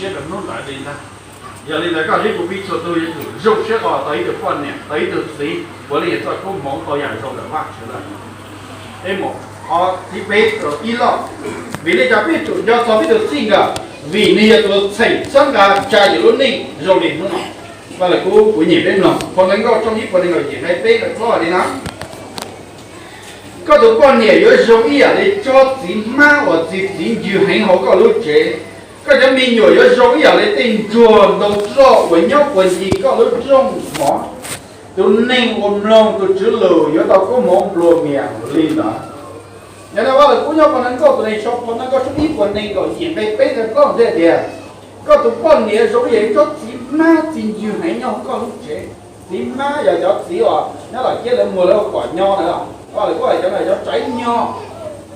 siab rau hnub ntawd li ntag. Yog li ntawd koj thiab kuv peb txhua tus yuav tsum zoo siab ua tau ib tug poj niam, tau ib tug txiv, puav leej yog txoj koob hmoov tau yam zoo ntawm Vajtswv lawm. Mus qhov thib peb, ib loj, vim li cas peb tsum nco txog peb tus txij nkawm? Vim nws yog tus txheem txhawb nqa tsa yus lub neej zoo li hnub no. Vaj Lug Kub, kuv nyeem peb mloog, Phau Ntawv Nkauj tshooj ib puas nees nkaum yim nqe peb nqe plaub li no: Koj tus poj niam yuav zoo ib yam li tsob txiv hmab uas txi txiv ncw heev hauv koj lub tsev. Koj cov me nyuam yuav zoo ib yam li tej ntsuag ntoo roj uas nyob puag ncig koj lub rooj mov. Tus neeg uas mloog tus Tswv lus yuav tau koob hmoov nplua mias li ntawd. Yog li ntawd Vaj Lug Kub nyob Phau Ntawv Nkauj tus neeg sau Phau Ntawv Nkauj tshooj ib puas nees nkaum yim nqe peb nqe plaub ntawd hais tias, koj tus poj niam zoo ib yam li tsob txiv hmab txi ncw heev nyob hauv koj lub tsev. Txiv hmab yog cov txiv uas nyob tom kiab lawv muag lawv ua kom nyo ntawd, Vaj Lug Kub hais cov no yog cov tsaiv nyo.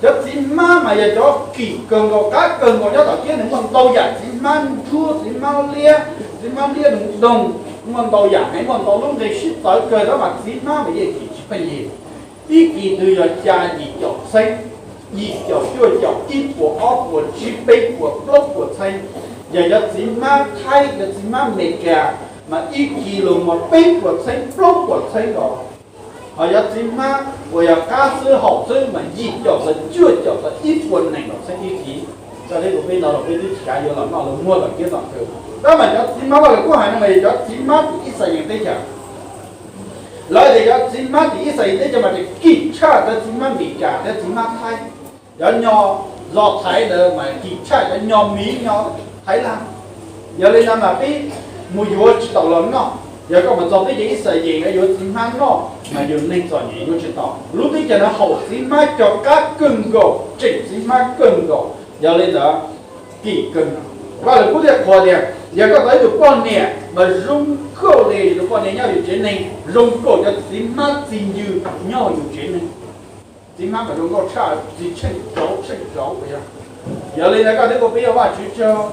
Cov txiv hmab mas yog cov kim kawg nkaus qab kawg nkaus nyob tom kiab, nws muaj ntau yam txiv hmab ntsuab, txiv hmab liab, txiv hmab liab nws doog, muaj ntau yam heev, muaj ntau lub nqe sib txawv kawg tab mas txiv hmab mas yeej kim tsis pheej yig. Ib kis twg yog xya yim caum txheeb, yim caum cuaj caum ib puas ob puas tsib peb puas plaub puas txheeb. Yog cov txiv hmab Thaib, cov txiv hmab Amelikas mas ib kis los muaj peb puas txheeb plaub puas txheeb os. Ho cov txiv hmab uas yog qab xwb haum xwb mas yim caum txog cuaj caum txog ib puas nees nkaum txheeb ib kis. Koj thiab kuv peb no los peb twb tsis kav yuav los noj los muag tom kiab tom khw. Tab mas cov txiv hmab Vaj Lug Kub hais no mas yog cov txiv hmab tim Ixayees teb chaws. Lawv tias cov txiv hmab tim Ixayees teb chaws mas tseem kim tshaj cov txiv hmab Amelikas thiab txiv hmab Thaib. Cov nyo Los Thaiv ntawd mas kim tshaj cov nyo Miv nyo Thaiv Laj. Yog li ntawd mas peb mus yuav tsis tau los noj. Yog koj mus txog teb chaws Ixayees yuav txiv hmab noj mas yus neeg txom nyem yuav tsis tau. Lub teb chaws no haum txiv hmab cog qab kawg nkaus, tseem txiv hmab kawg nkaus. Yog li ntawd, kim kawg. Vaj Lug Kub thiaj qhuas tias yog koj tau ib tug poj niam mas zoo nkauj li tus poj niam nyob yus tsev neeg, zoo nkauj cov txiv hmab txi ncw nyob yus tsev neeg. Txiv hmab mas zoo nkauj tshaj txiv tsheej rauv tsheej rauv yog. Yog li ntawd koj thiab kuv peb ua Vajtswv tsaug,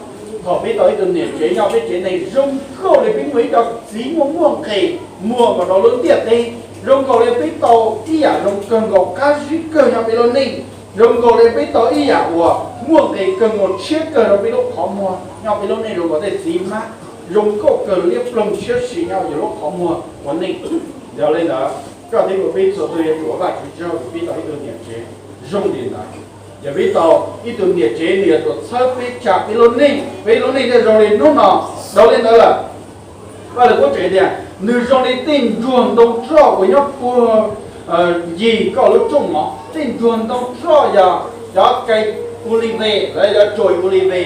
thaum peb tau ib tug niam tsev nyob peb tsev neeg zoo nkauj li peb muaj ib co txiv muaj muaj nqis muag nkaus rau lub ntiaj teb, zoo nkaus li peb tau ib yam zoo kawg nkaus qab zib kawg nyob peb lub neej, zoo nkaus li peb tau ib yam uas muaj nqis kawg nkaus tshiab kawg rau peb lub qhov muag nyob peb lub neej, zoo nkaus tej txiv hmab zoo nkauj kawg liab ploog siab si nyob yus lub qhov muag ua neej. Yog li ntawd koj thiab kuv peb txhua tus yuav tsum ua Vajtswv tsaug vim peb tau ib tug niam tsev zoo li ntawd. Yog peb tau ib tug niam tsev nws yog tus txhawb peb tsa peb lub neej, peb lub neej thiaj zoo li hnub no. Dhau li ntawd lawm, Vaj Lug Kub tseem tias nws zoo li tej ntsuag ntoo roj uas nyob puag ncig koj lub rooj mov. Tej ntsuag ntoo roj yog cov kais u li ve, lawv yog tsuas u li ve.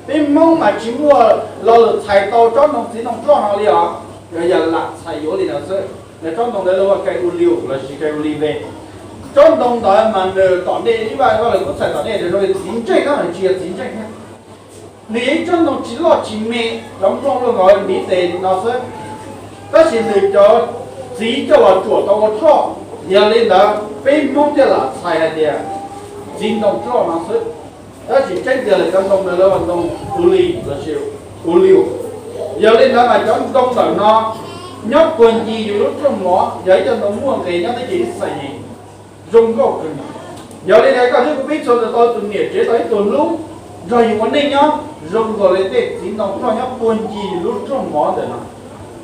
Peb Hmoob mas tsis muaj lo lus txhais tau tsob ntoo txiv ntoo roj no li os, yog lam txhais yuav li ntawd xwb. Tsob ntoo ntawd lawv hu ua kais u liu lossis kais u li ve. Tsob ntoo ntawd mas nws tom ntej ib Vaj Lug Kub txhais tom ntej tias zoo li txiv ntseej no mas tsis yog txiv ntseej thiab. Nws yog ib tsob ntoo tsis loj tsis me, cov nplooj luaj nkaus ntiv tes no xwb, tab sis nws cov txiv coj los tsuam tau ua roj. Yog li ntawd peb Hmoob thiaj lam txhais hais tias txiv ntoo roj no xwb. Tab sis tseeb tiag lawm cov ntoo ntawd lawv ua ntoo u li lossis u liu. Yog li ntawd mas cov ntoo ntawm no nyob puag ncig yus lub rooj mov yog ib co ntoo muaj nqis nyob teb chaws Ixayees, zoo nkauj kawg. Yog li ntawd koj thiab kuv peb txhua tus tau tus niam tsev tau ib tug hlub nrog yus ua neej nyob zoo nkaus li tej txiv ntoo roj nyob puag ncig yus lub rooj mov ntawm no.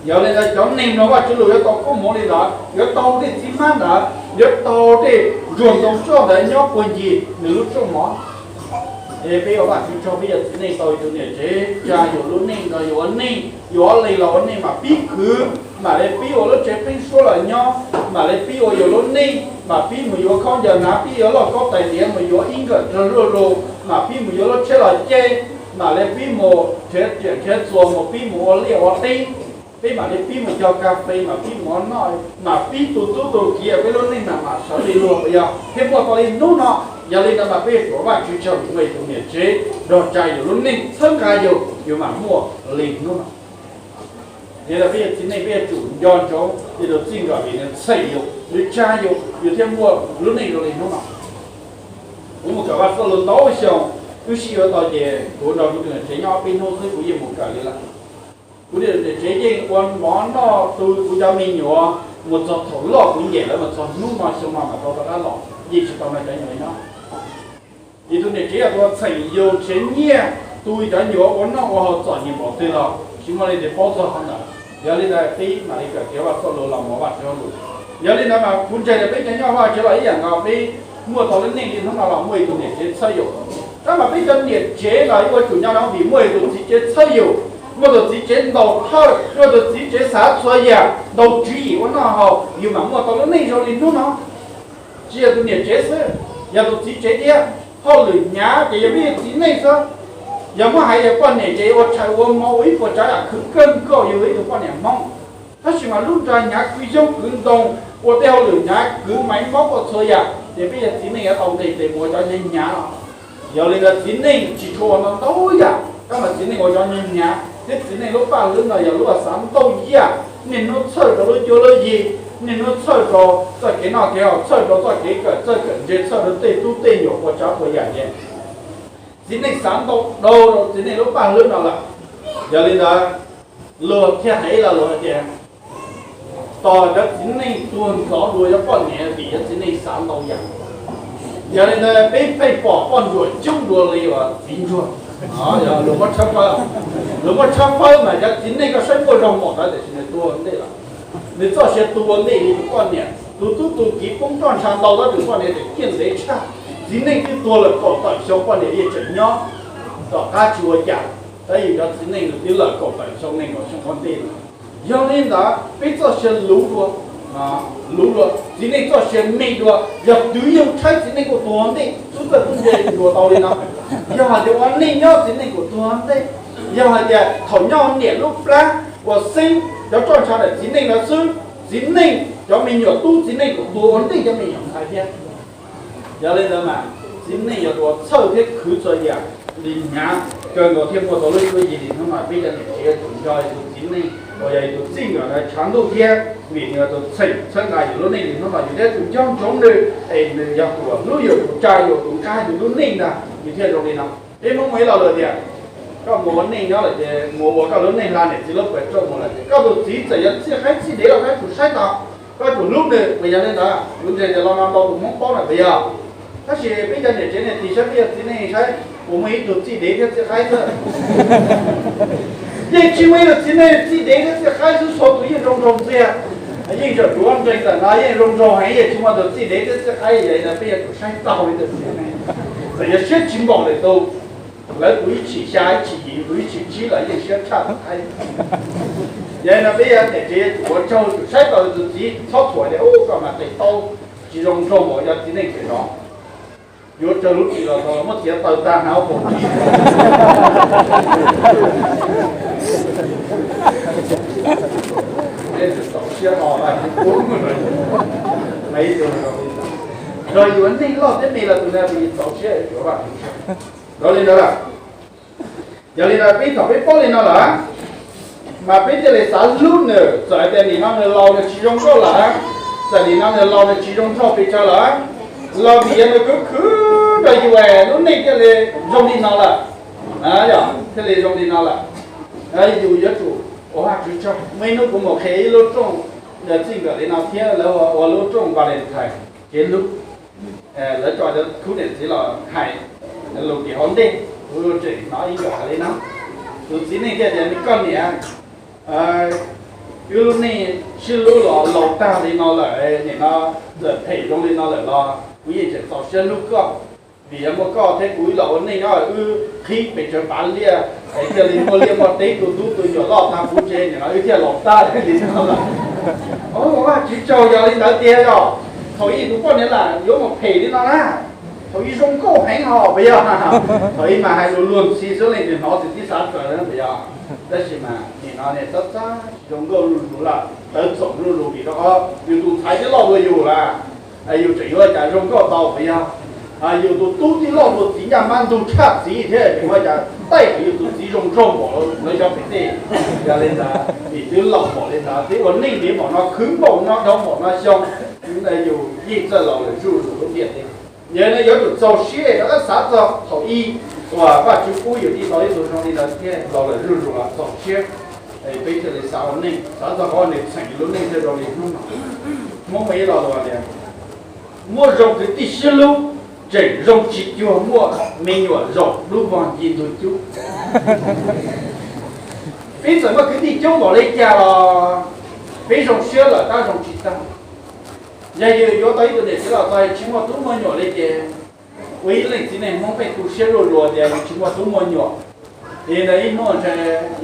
Yog li ntawd cov neeg mloog Vajtswv lus yuav tau koob hmoov li ntawd, yuav tau tej txiv hmab ntawd, yuav tau tej ntsuag ntoo roj ntawd nyob puag ncig nws lub rooj mov. Es peb ua Vajtswv tsaug peb yog txiv neej tau ib tug niam tsev tsa yus lub neej nrog yus ua neej, yus ob leeg los ua neej mam pib khwv, mam li pib ua lub tsev pheeb suab los nyob, mam li pib ua yus lub neej, mam pib mus yuav khaub ncaws hnav, pib yuav lauj kaub tais diav, mus yuav ib nkawm rog luaj lus, mam pib mus yuav lub tsheb los caij, mam li pib mus nrhiav riam nrhiav txuas, mus pib mus ua liaj ua teb. Peb mam li pib mus cog kas fes, mam pib mus ua noj, mam pib tu tub tu kiv, peb lub neej mam mam sawv li luag puas yog? Thiaj muaj tau li hnub no. Yog li ntawd mas peb yuav tsum ua Vajtswv tsaug vim muaj tus niam tsev nrog tsa yus lub neej, txhawb nqa yus, yus mam muaj li hnub no. Yog li peb yog txiv neej peb yuav tsum nco ntsoov tus txij nkawm vim nws txheem yus, nws tsa yus, yus thiaj muaj lub neej zoo li hnub no. Kuv mus kawm Vaj Xab Lus ntau xyoo, wb sib yuav tau ces kuv nrog kuv tus niam tsev nyob ob peb hnub xwb kuv yeej mus kawm li lawm. Kuv tus niam tsev yeej ua mov noj tu kuv cov me nyuam mus txog thaum loj kuv nyem lawv mus txog hnub no xyoo no mam tau rov qab los, yeej tsis tau nrog cov me nyuam nyob. Vim tus niam tsev yog tus txheem yus nrhiav nyiaj, tu cov nyuam ua noj ua haus txom nyem npaum twg los tsis muaj leej twg paub txog qhov ntawd. Yog li ntawd peb mam li kawm kev ua txoj lus los mus Vajtswv hauj lwm. Yog li ntawd mas kuv ntseeg tias peb cov nyob Vajtswv los ib yam nkaus, peb muaj tau lub neej li hnub no los muaj ib tug niam tsev txhawb yus. Tab mas peb cov niam tsev los ua tsum nyob no vim muaj ib tug txiv tsev txhawb yus, muaj tus txiv tsev ntaus thawj, muaj tus txiv tsev xav txhua yam, ntaus tswv yim ua noj haus, yus mam muaj tau lub neej zoo li hnub no. Tsis yog tus niam tsev xwb, yog tus txiv tsev thiab. Hauj lwm hnyav ces yog peb yog txiv neej xwb. Yog muab hais yog poj niam ces ua tshais ua hmo ua ib puas tsav yam khwv kawg nkaus yus ib tug poj niam Hmoob. Tab sis mas lub nra hnyav kwv xyoob kwv ntoo, ua tej hauj lwm hnyav kwv maiv mob ua txhua yam, ces peb yog txiv neej yuav tau nqis tes mus ua cov hnyav hnyav no. Yog li ntawd txiv neej tsis tshua ua ntau ntau yam, tab mas txiv neej ua cov hnyav hnyav, thiab txiv neej lub paj hlwb no yog lub uas xav ntau yam, niaj hnub txhawj rau lub cuab lub yig, niaj hnub txhawj rau txoj kev noj kev haus, txhawj rau txoj kev kawm txawj kawm ntse, txhawj rau tej tub tej nyuam ua tsav ua yam ces txiv neej xav ntau dhau rau txiv neej lub paj hlwb no lawm. Yog li ntawd luag thiaj hais ib lo lus hais tias, tos cov txiv neej tuag ntxov dua cov poj niam vim cov txiv neej xav ntau yam. Yog li ntawd peb pheej pom poj ntsuam coob dua li uas txiv ntsuag. Luag muab tshawb fawb, luag muab tshawb fawb mas cov txiv neej koj saib muaj zog npaum ntawd tiam sis nws tuag ua ntej lawm. Nws txoj sia tuag ua ntej li tus poj niam, tus tub tus kiv poob roj ntsha ntau tab tus poj niam tseem ciaj ntev tshaj. Txiv neej twb tuag lawm kaum tawm xyoo poj niam yeej tseem nyob tom qab tsis ua cas, tab yus cov txiv neej nws twb lawm kaum tawm xyoo nees nkaum xyoo ua ntej lawm. Yog li ntawd peb txoj sia luv dua, luv dua, txiv neej txoj sia me dua, yog twv yeej tshaib txiv neej kuj tuag ua ntej, tub txawj tub ntse dua tau li no. Yog hais tias ua neej nyob txiv neej kuj tuag ua ntej. Yog hais tias thaum nyob niam lub plab uas xeeb cov roj ntsha ntawm txiv neej lawv xwb, txiv neej cov me nyuam tub txiv neej kuj tuag ua ntej cov me nyuam ntxhais thiab. Yog li ntawd mas txiv neej yuav tau txhawj thiab khwv txhua yam li hnyav kawg nkaus thiaj muaj tau lub cuab yig li hnub no. Peb cov niam tsev yuav tsum nco tus txiv neej uas yog tus txij nkawm ntawd tshav ntuj thiab vim nws yog tus txheem txhawb nqa yus lub neej li hnub no, yus thiaj tsum nco ntsoov nws es nws yog tus hlub yus, tus tsa yus, tus nqa yus lub neej ntag, yus thiaj zoo li no. Peb Hmoob muaj ib lo lus tias, koj mus ua neej nyob lawm ces mus ua koj lub neej hla niam txiv lub pawg tsuaj mus lawm ces koj tus txiv txawm yog txij qaib txij dev los koj tsum saib taus, koj tsum hlub nws. Puas yog li ntawd? Kuv ntseeg tias lo no ntau tus Hmoob paub na puas yog? Tab sis peb cov niam tsev niaj tis saib peb yog txiv neej saib puas muaj ib tug txij dev thiab txij qaib xwb. Yeej tsis muaj ib tug txiv neej txij dev thiab txij qaib xwb, txhua tus yeej zoo nraug ntxiag. Yeej tseem duav nqi ntawm no yeej zoo nraug heev, yeej tsis muaj tus txij dev thiab txij qaib. Yog li ntawd peb yuav tsum saib taus ib tug txiv neej, txawm yog siab tsis npaum lwm tus, lawv tus ib tshim xya ib tshim yim tus ib tshim tsib los yeej siab tshaj tus qaib. Yog li no peb yog niam tsev yuav tsum ua tsaug tsum saib taus tus txiv, txhob thuam tias ub koj mas tes taub tsis zoo nraug npaum cov txiv neej pem no. Yuav raug lub ris los tau muab txiav taw tag hnav ua paus ris. Txaus siab no, nrog yus neej loj thiab me los tus na yus txaus siab yuav Vajtswv. Yog li ntawd lawm, yog li ntawd peb thaum peb paub li no lawm, mas peb thiaj li xav hlub nws. Txawm hais tias nim no nws laus nws tsis zoo nkauj lawm, txawm nim no nws laus nws tsis zoo nraug pes tsawg lawm, los vim yog nws khwv khwv rau yus es lub neej thiaj li zoo li no lawm. Yog thiaj li zoo li no lawm, yus yuav tsum ua Vajtswv tsaug. Muaj ib hnub kuv mus qhia ib lub rooj txij nkawm li no thiab lawv ua lub rooj Valentine kev hlub. Lawv tso cov khub niam txiv los hais lus tim hauv ntej, kuv tseem hnov ib yam hais li no. Tus txiv neej thiaj tias, koj niam, wb lub neej sib hlub los laus tag li no lawm, nim no txawm phem zoo li no lawm los kuv yeej tseem txaus siab hlub koj. Vim yog muaj koj thiab kuv ib los ua neej nyob wb qhib pes tsawg pav liaj, es thiaj li muaj liaj muaj teb tu tub tu nyuam loj tag puv tsev, nim no wb thiaj laus tag li no lawm. Ua Vajtswv tsaug, yog li ntawd tiag yog thaum ub tus poj niam lam yuav mus phem li no na. Thaum ub zoo nkauj heev hos puas yog? Thaum ub mas hais lus luag ntxhi xwb leej twg hnov tsis tib xav txawv puas yog? Tab sis mas nim no niam txab txab tsis zoo nkauj luj lug lawm, tawv txoom luj lug vim rau qhov yus tus ntxhais twb loj dua yus lawm, yus tseem yuav ua cas zoo nkauj tau puas yog? Yus tus tub twb loj dua txiv, ncaj mab ntug tshaj txiv thiab, tseem ua cas taij kom yus tus txiv zoo nraug npaum lawv cov pem tej. Yog li ntawd vim twb laus npaum li ntawd, twb ua neej ntev npaum no, khwv npaum no, dhau npaum no xyoo, yus yeej txawj laus lawm zuj zus lub ntiaj teb. Yog li no yuav tsum txaus siab rov qab xav txog thaum ub uas Vajtswv pub yus tau ib tug zoo li ntawd thiab, laus lawm zuj zus los txaus siab. Peb thiaj li xav ua neej, xav txog qhov nws txheem yus lub neej thiaj zoo li hnub no. Hmoob muaj ib lo lus tias, muaj zoo kwv tij sib hlub, tseem zoo tsis cuag muaj me nyuam zaum lub vog nci ntug cub. Peb txawm muaj kwv tij coob npaum li cas los peb zoo siab lawm tab zoo tsis tag. Yog yus yuav tau ib tug niam txiv los txog tsis muaj tub muaj nyuam li ces ua ib leej txiv neej Hmoob pheej tu siab luag luas tias yus tsis muaj tub muaj nyuam. Ces ntawd ib hnub ntshe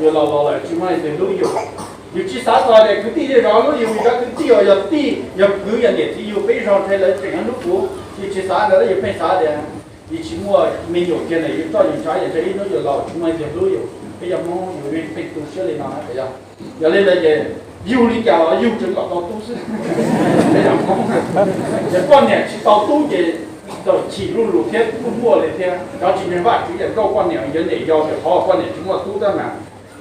yus laus laus lawm tsis muaj leej twg hlub yus. Yus tsis xav txog tias kwv tij zej zos hlub yus, yus cov kwv tij uas yog tij yog kwv yog niam txiv yus peb zog ntshe lawv tseem yuav hlub kuv, yus tsis xav ntawd, yus pheej xav tias yus tsis muaj me nyuam kiag ntawm yus txoj yus ntshav, yog ntshe ib hnub yus laus tsis muaj leej twg hlub yus. Peb cov Hmoob yus pheej tu siab li no na. Yog li ntawd ces yug li cas los yug tseem kom tau tub xwb. Peb cov Hmoob ces poj niam tsis tau tub ces txawm chim luj lus thiab kuj muaj li thiab. Cov tsis ntseeg Vajtswv ces nrauj poj niam yuav niam yau ces qhov poj niam tsis muaj tub tab mas.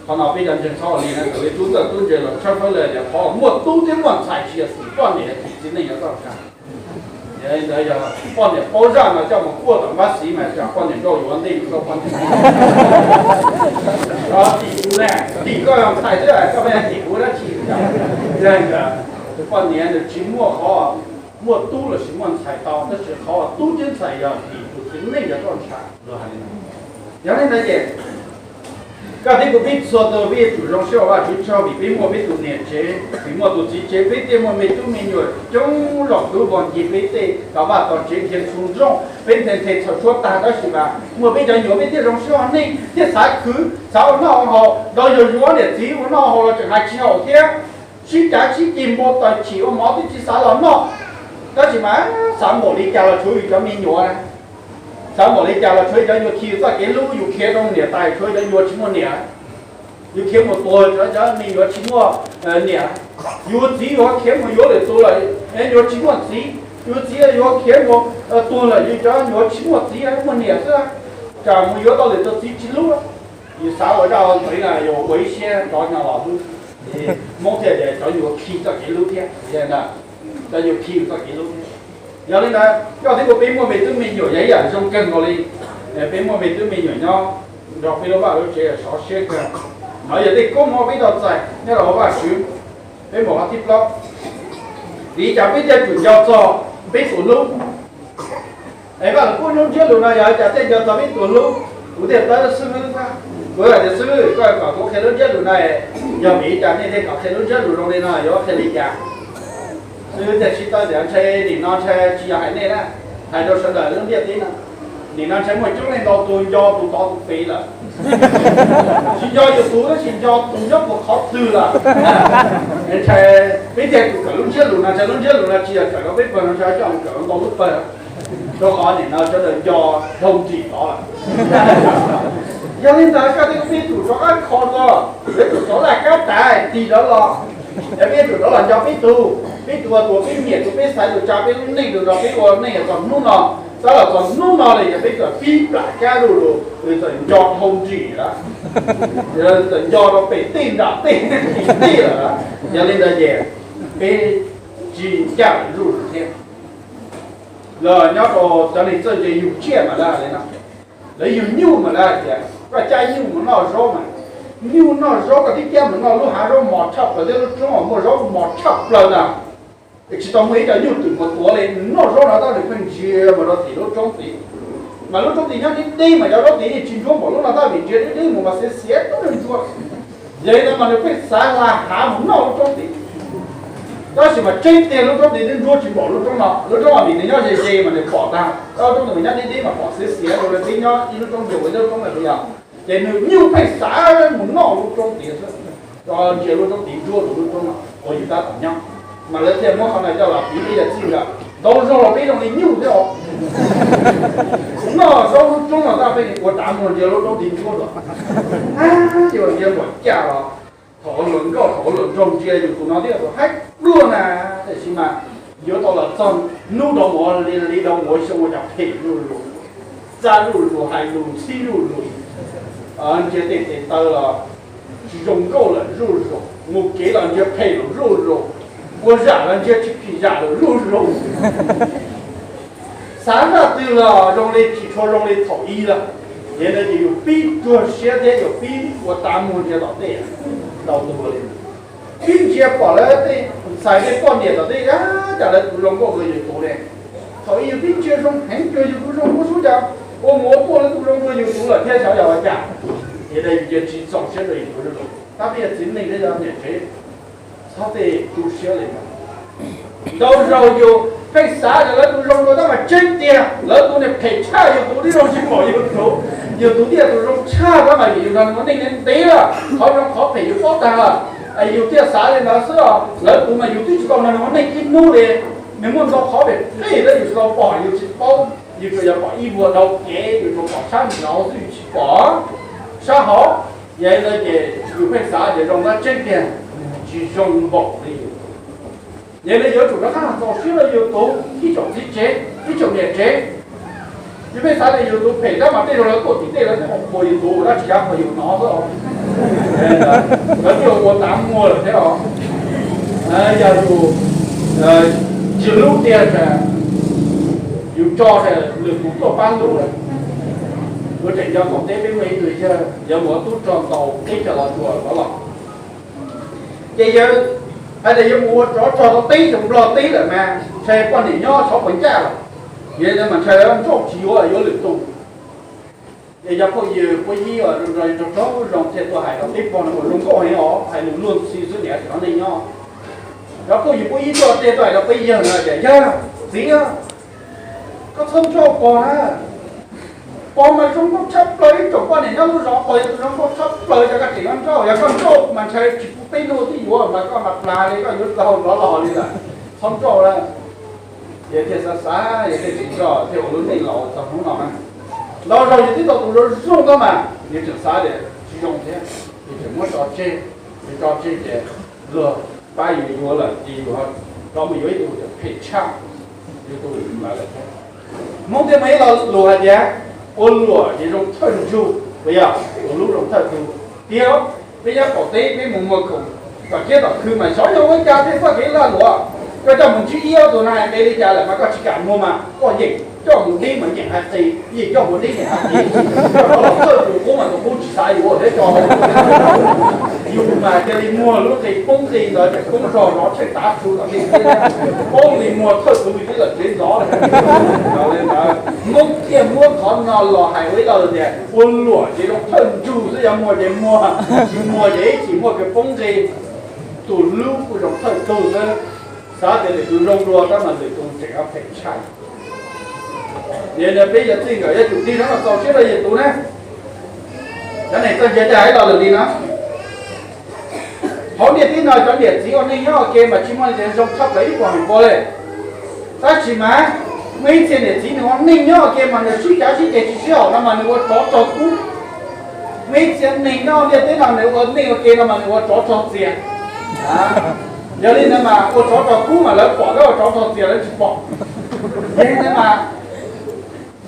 Qhov no peb cov ntseeg txhob ua li na, thaum li tub ntxawg tub ntse los tshawb fawb li tias qhov muaj tub thiab muaj ntxhais tsis yog xwm poj niam, xwm txiv neej yuav txoj sia. Yog li ntawd yog poj niam paub zaj mas coj mus kuaj tom npab xiv mas tsam poj niam nrauj yuav ntej mus rau poj niam. Tim kuv ne, tim koj yog ntxhais xwb koj pheej tim kuv dab tsi. Yog poj niam nws tsis muaj qhov muaj tub lossis muaj ntxhais tau, tab sis qhov tub thiab ntxhais yog tim tus txiv neej yuav txoj sia. Yog li ntawd ces koj thiab kuv peb txhua tus peb yuav tsum zoo siab ua Vajtswv tsaug vim peb muaj peb tus niam tsev, vim muaj tus txiv tsev, peb thiaj muaj me tub me nyuam coob zaum lub vog nci peb tej tau vaj tau tsev dhia txhua nrooj, peb nthe nthe txhaws tshuab tag tab sis mas muaj peb cov nyuam peb thiaj zoo siab ua neej thiaj xav khwv xav ua noj ua haus, ntau yog yuav niam txiv ua noj ua haus los tseem hais tsis haum thiab. Sib cav sib ceg npua taws chim ua mov twb tsis xav los noj, tab sis mas xav npaum li cas los tshuav yus cov me nyuam na. Xav npaum li cas los tshuav yus cov nyuam khi yus txoj kev hlub, yus khiav rau niam tais tshuav cov nyuam tsis muaj niam. Yus khiav mus tuag tshuav cov me nyuam tsis muaj niam. Yus txiv yuav khiav mus yuav lwm tus lawm, yuav tsis muaj txiv. Yus txiv yuav khiav mus tuag lawm yus cov nyuam tsis muaj txiv muaj niam xwb, tsam mus yuav tau lwm tus txiv tsis hlub. Yus xav ua zaj ua ntawd na yus ua ib siab rov nyo los hlub, Hmoob thiaj tias cov nyuam khi txoj kev hlub thiab, cov nyuam khi txoj kev hlub thiab. Yog li ntawd koj thiab kuv peb muaj me tub me nyuam yog ib yam zoo kawg nkaus li. Peb muaj me tub me nyuam nyob nrog peb lub vaj lub tsev sov siab kawg. No yog tej koob hmoov peb tau txais nyob rau hauv Vajtswv. Peb mus qhov thib plaub, vim li cas peb thiaj tsum nco txog peb tus hlub? Es Vaj Lug Kub lub ntsiab lus no yog li cas thiaj nco txog peb tus hlub? Kuv thiaj tawb xib hwb, kuv hais tias xib hwb, koj kom kuv qhia lub ntsiab lus no, yog vim li cas nej thiaj kom qhia lub ntsiab lus zoo li no, yuav qhia li cas? Xib hwb thiaj sib tawb tias ntshe nim no ntshe tsis yog hais nej na, hais rau sawv daws lub ntiaj teb no. Nim no ntshe muaj coob leej ntau tus nco tus tod tus pem lawm, tsis nco yus tus tab sis nco tus nyob puag qhov twg lawm. Ntshe peb thiaj tsum kawm lub ntsiab lus no, ntshe lub ntsiab lus no tsis yog kawm rau peb pawg no, ntshe coj mus kawm rau ntau lub pawg, rau qhov nim no sawv daws nco dhau ntsis tod lawm. Yog li ntawd koj thiab kuv peb tsum rov qab kho dua, peb tsum rov laj kab tas tig rov los, es peb tsum rov los nco peb tus, peb tus uas peb nyiam tus peb xaiv tus tsa peb lub neej tus nrog peb ua neej txog hnub no, tab los txog hnub no li yog peb txawm pib plam kab zuj zus, txawm nco dhau ntsis lawm, txawm nco rau pem tej nram tej tim tej lawm. Yog li ntawd ces peb tsis ncaj lawm zuj zus thiab. Los nyob rau cov neeg txawj ntse yug tsiaj mas lawv hais li no, lawv yug nyuj mas lawv hais tias koj cab nyuj mus noj zaub mas, nyuj noj zaub koj twb cab mus noj lub hav zaub mos tshaj plaws thiab lub roob uas muaj zaub mos tshaj plaws na. Tsis tau muaj ib co nyuj twm mus tuav li, nws noj zaub no tab nws pheej ntsia mus rau tim lub roob tid. Mas lub roob tid nyob deb deb mas cov zaub tid yeej tsis ntsuab npaum lub no tab vim ntsia deb deb mus mas xiav xiav tub nws ntsuab. Yog li ntawd mas nws pheej xav hla hav mus noj lub roob tid. Tab sis mas tseeb tiag lub roob tid twb ntsuab tsis npaum lub roob no, lub roob no vim nws nyob ze ze mas nws pom tag, lub roob tid mas nyob deb deb mas pom xiav xiav rau li peb nyob ib lub roob ntsuab ib lub roob lawm yog. Ces nws nyuj pheej xav mus noj lub roob tid xwb, ntsia lub roob tid ntsuab rau lub roob no uas yus tab tom nyob. Mas lawv thiaj muab qhov no coj los piv peb yawm txwj lawm, ntau zaug los peb zoo li nyuj thiab os. Noj zaub lub roob no tab peb ua rov mus ntsia lub roob tid ntsuab rau. Ces ua ntsia npaum cas los thaum ua luam nkauj thaum ua luam nraug ntsia yus tus no thiab tus haib pluaj na, tiam sis mas yuav tau los txog hnub dau mus li dau mus xyoo ua cas phem zuj zus, txaj zuj zus, hais lus ntxhib zuj zus, ntsia tej tes taw los tsis zoo nkauj lawm zuj zus, mus kev los ntsia phem lawm zuj zus, ua zam los ntsia tsis phim zam lawm zuj zus. Xav zaj twg los zoo li tsis tshua zoo li thaum ub lawm. Yog li ntawd ces yus pib tsuag siab thiab yus pib ua tag muag ntsia tom tej ntau tus li, pib ntsia pom lawv tej ntxhais tej poj niam tom tej, cas lawv tus zoo nkauj dua yus tus ne. Thaum ub yus twb ntsia zoo heev, yus tus zoo muab suab cas ua mus ua tuaj lawv tus zoo dua yus tus lawm thiab, xyov yog ua cas. Yog li yus cia tsis txaus siab rau yus tus zoo, tab sis yog txiv neej thiab yog niam tsev txhob tej tu siab li ntau zaus yus pheej xav tias lawv tus zoo dua tab mas tseeb tiag lawv tus niag phem tshaj yus tus, twb zoo tsis pom yus tus, yus tus thiaj tus zoo tshaj tab mas vim yus nrog nws ua neej ntev lawm, qhov zoo qhov phem yus paub tag lawm. Yus thiaj xav li ntawd xwb os, lawv tus mas yus twb tsis tau nrog nws ua neej ib hnub li, nws muaj ntau qhov phem phem tab yus tsis tau pom, yus tsis paub, yus tsuas yog pom ib vuag dhau kev, yus tsuas pom sab nraud xwb yus tsis pom sab hauv. Yog li ntawd ces yus pheej xav tias zoo tab tseeb tiag tsis zoo npaum li. Yog li yuav tsum rov qab txaus siab rau yus tus ib tsoom txiv tsev, ib tsoom niam tsev. Yus pheej xav tias yus tus phem tab mas tej zaum lawv tuaj tim tej lawv twb qhuas yus tus ua dab tsi, yav qhuas yus hnov xwb os. Lawv twb ua tav muag lawm thiab os. Yog yus tsis hlub tiag, yus tso lwm tus tuaj pab hlub lawm. Kuv tseem nco thaum teb peb muaj ib tug yawg yuav mus ua tub rog ntaus teb chaws Los Tsuas rov los. Ces yawg hais tias yuav mus ua tsov rog rau teb chaws Nplog teb lawm mas ntshai poj niam nyob tshov puas ncaj lawm. Yog li ntawd mas ntshai nrauj tsis yuav, yuav lwm tus. Ces cov phooj ywg Pub Yib uas nrog nrog zoo thiaj tuaj hais rau peb pog no uas zoo nkauj heev os, hais lus luag ntxhi xwb niam tseem hnov neej nyob. Cov phooj ywg Pub Yib tuaj thiaj tuaj hais rau peb yawg no tias, yawg, txiv, koj txhob nrauj pog na. Pog mas zoo nkauj tshaj plaws, ib tsoom poj niam nyob lub zos pog yog tus zoo nkauj tshaj plaws, yog koj tseem yuav nrauj, yog koj nrauj mas ntshai tsis pub peb hnub twb yuav mas koj mas plag li, koj yuav tau nrov los li lawm. Txhob nrauj na. Yawg thiaj xav xav, yawg thiaj tsis nrauj, thiaj ua lub neej los txog hnub no na. Los zaum yus twb tau tus zoo zoo tab mas yus tseem xav tias tsis zoo thiab, yus tseem muab tso tseg, yus tso tseg ces luag pab yus yuav lawm ces yus rov mus yuav ib tug phem tshaj yus tus lawm thiab. Hmoob thiaj muaj ib lo lus hais tias, ua luam ces zoo thawj ntsug, puas yog? Ua lub zoo thawj tug. Tiag, peb nyob qaum teb peb mus muag khoom tom kiab tom khw mas xyov yog ua cas tej txoj kev lag luam, koj coj mus ntsib ib ob tug no hais tias li cas lawm mas koj tsis kam muag mas koj yeem coj mus deb mas yeem hais qis, yeem coj mus deb yeem hais qis, koj rov los thawj tus qub mas tus qub tsis xav yuav thiab tso. Yus mas cia li muag lub qe poob qe ntawd ces poob zog zov tsheej tav su tom tej thiab, poob li muag thawj tug li tib lawm tsev ntxov. Li ntawd Hmoob thiaj muab qhov no los hais ua ib lo lus tias ua luam ces zoo thawj ntsug xwb, yog muag ces muag, tsis muag ces ib chim muaj kev poob nqi. Tus hlub kuj zoo thawj tug xwb, xav tias lwm tus zoo dua tab mas lwm tus tseem phem tshaj. Yog li peb yog txij nkawm yuav tsum tig rov los txaus siab rau yus tus na. Cov neeg txawj ntse cas hais lo lus li no. Hauv ntiaj teb no cov niam txiv ua neej nyob ua ke mas tsis muaj leej twg zoo tshaj plaws ib puas feem pua li. Tab sis mas muaj ib txhia niam txiv nws ua neej nyob ua ke mas nws sib cav sib ceg tsis sib haum no mas nws ua tsov rog kub. Muaj ib txhia neeg nyob ntiaj teb no nws ua neej ua ke no mas nws ua tsov rog txias. Yog li ntawd mas ua tsov rog kub mas lawv pom, lawv ua tsov rog txias lawv tsis pom. Yog li ntawd mas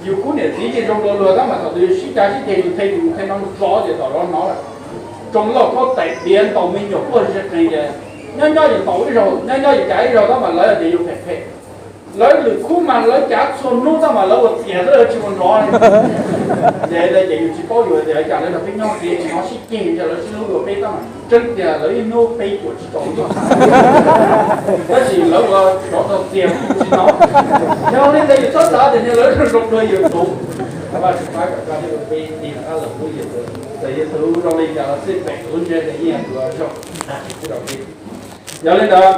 yus khub niam txiv yeej zoo dua luag tab mas thaum twg yus sib cav sib ceg yus the yus the no zov ces tom zov hnov lawm. Tsoo lauj khaub tais diav ntaus me nyuam quaj ze qees ces nyob nyob yus ntaus ib zaug, nyob nyob yus cav ib zaug tab mas lawv tias yus phem phem. Lawv lwm khub mas lawv cav txhua hnub tab mas lawv ua txias xwb lawv tsis ua nrov li. Ces yus tsis paub yus tias cas lawv nrog peb nyob ces tsis hnov sib ceg, ntshe lawv sib hlub dua peb tab mas tseeb tiag lawv ib hnub peb cuam tsis tau ib zaug. Tab sis lawv ua tsov rog txias tsis hnov. Yog li ntawd yus txhob xav tias lawv zoo dua yus tus. Vaj tswv pab kom koj thiab peb tig rov qab los hlub yus tus. Txawm yus tus zoo li cas los xij pem tus lub ntsej ces yeej yog tus zoo. Yog li ntawd,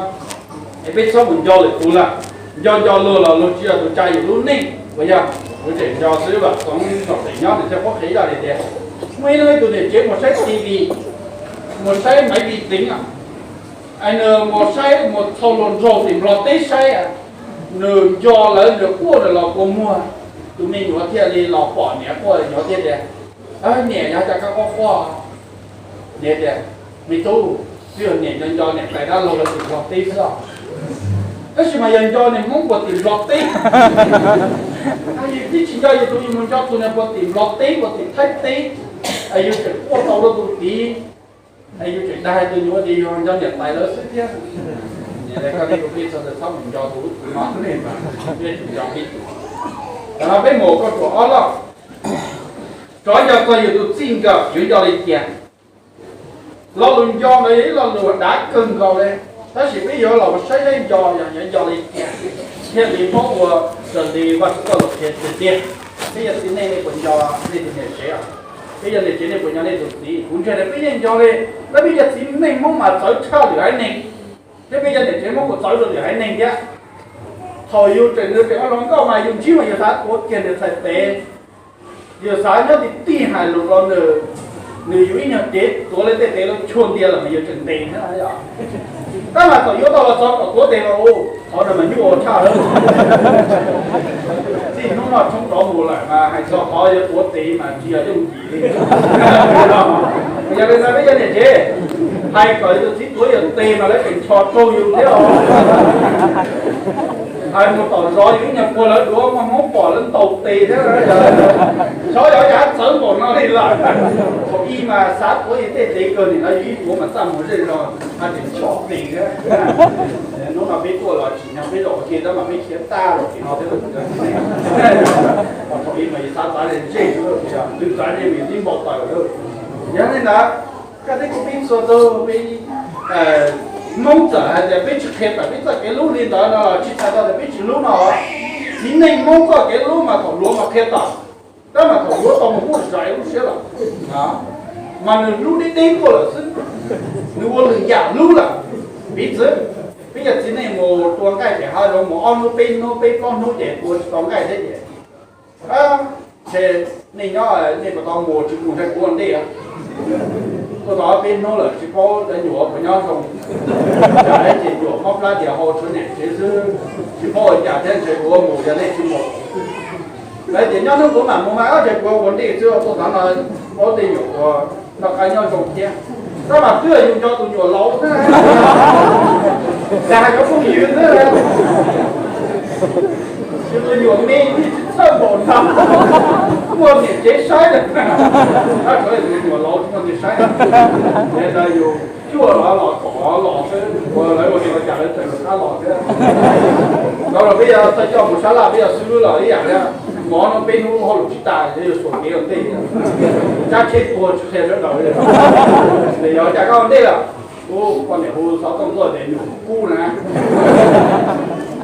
es peb txhob mus nco lwm tus lawm. Nco nco luag los luag tsis yog tus tsa yus lub neej, puas yog? Kuv tseem nco xwb, Vam Txoov thaum tseem nyob nws thiaj qhuab qhia ib zaj tias, muaj ib hnub ib tug niam tsev mus saib T V, mus saib Maiv Vi Teev, es nws mus saib mus txhos luag nraug tim Nplog teb saib, nws nco lawv nws quaj nws los kua muag. Tus me nyuam thiaj li los pom niam quaj, nyuam thiaj tias, niam, yog cas koj quaj quaj? Niam tias, me tub, twb yog niam nco nco niam tais dab laug lawv tim Nplog teb xwb os. Tab sis mas yog nco niag Hmoob puag tim Nplog teb, yus twb tsis nco yus tus, yus mus nco tus niag puag tim Nplog teb puag tim Thaib teb, es yus tseem quaj tau rau tus tid, es yus tseem dag tus nyuam tias yus nco niam tais lawv xwb thiab. Niam tais koj thiab kuv peb txhua tus txhob mus nco tus ub tus no, peb tseem nco peb tus. Tam no peb mus kauj ruam ob loj. Rov nco txog yus tus txij nkawm yuav nco li cas. Lo lus nco ntawd yog ib lo lus dav kawg nkaus li. Tab sis peb yuav los saib saib nco yog yuav nco li cas thiaj li paub ua raws li Vajtswv txoj lus qhia tiag tiag. Peb yog txiv neej nej puas nco nej tus niam tsev? Peb yog niam tsev nej puas nco nej tus txiv? Kuv ntseeg tias peb yeej nco li, tab peb yog txiv neej Hmoob mas txawv tshaj lwm haiv neeg, thiab peb yog niam tsev Hmoob kuj txawv rau lwm haiv neeg thiab. Thaum yus tseem nws tseem ua hluas nkauj mas yus ntsib mas yus xav tuav kiag nws txhais tes, yus xav nyob tij tij hais lus rau nws, nws yus ib nyuag cev tuav li tej tes los chua ntiag los mas yus tseem ntes thiab. Tab mas thaum yuav tau los txog kom tuav tes los, qhov no mas nyuaj tshaj lawm. Txij hnub no tshoob rov mus lawm mas hais txog qhov yuav tuav tes mas tsis yog yooj yim li. Yog li ntawd peb yog niam tsev, hais kom yus txiv tuav yus tes mas lawv tseem ncho raug yus thiab os. Hais mus tom zov yus ib nyuag puag lawv duav muaj Hmoob pom lawv ntaus tes thiab. Xyov yog cas txawv npaum no li lawm. Thaum ub mas xav tuav yus tej tes kawg li no, yus ib tuav mas txaj muag zej zog, hais tias ncho tes thiab. Hnub no peb tuaj los tsim nyog peb zaum ua ke tab mas peb khiav tag los tim no thiab. Thaum ub mas yus xav txav ze ze, twb txav ze mas yus twb npau taws lawm. Yog li ntawd, koj thiab kuv peb txhua tus peb Hmoob txawm hais tias peb tsis qhia tawm peb txoj kev hlub li ntawd no los tsis txhais tau tias peb tsis hlub no. Txiv neej Hmoob txoj kev hlub mas thaum hluas mas qhia tawm, tab mas thaum hluas tau mus muaj zais lub siab lawm, mas nws hlub deb deb tuaj lawm xwb, nws ua lwm yam hlub lawm. Piv txwv, peb yog txiv neej mus tua nqaij ces haj zoo mus ob hnub peb hnub peb plaub hnub ces tua tsis tau nqaij thiab ces, ntshe nej nyob nej puas tau mus tsis mus ntshai kuv ua ntej. Tuaj tau peb hnub lawm tsis paub cov nyuam puas nyob zoo, cas ces nyuam mob plab tias hau tshuav niam tsev xwb, tsis paub ua cas thiab ntshe kuv mus yog nej tsis mus. Lawv tias nyob hnub kuv mam mus mas ob tsev kuv ua ntej xwb, tuaj thaum no paub tej nyuam uas noj qab nyob zoo thiab. Tab mas twb yog yus nco tus nyuam laus xwb, dag cov phooj ywg xwb. Yus tus nyuam me tsis txawj npaum no, muaj niam tsev saib, tab sis yus tus nyuam laus tsis muaj niam saib. Yog li ntawd yus cuaj los los kom los xwb, ua lawv ua li ua cas lawv tseem rov qab los thiab. Ntawd los peb yog txawj coj mus sab laj, peb yog xib hwb los ib yam thiab. Mov no peb hnub hauj lwm tsis tas, yog xuas kev ua ntej, cab tsheb tuag tsis qhia sawv daws li. Yog cas koj ua ntej lawm? Ub, poj niam hu xov tooj tuaj tias nyuam kub na.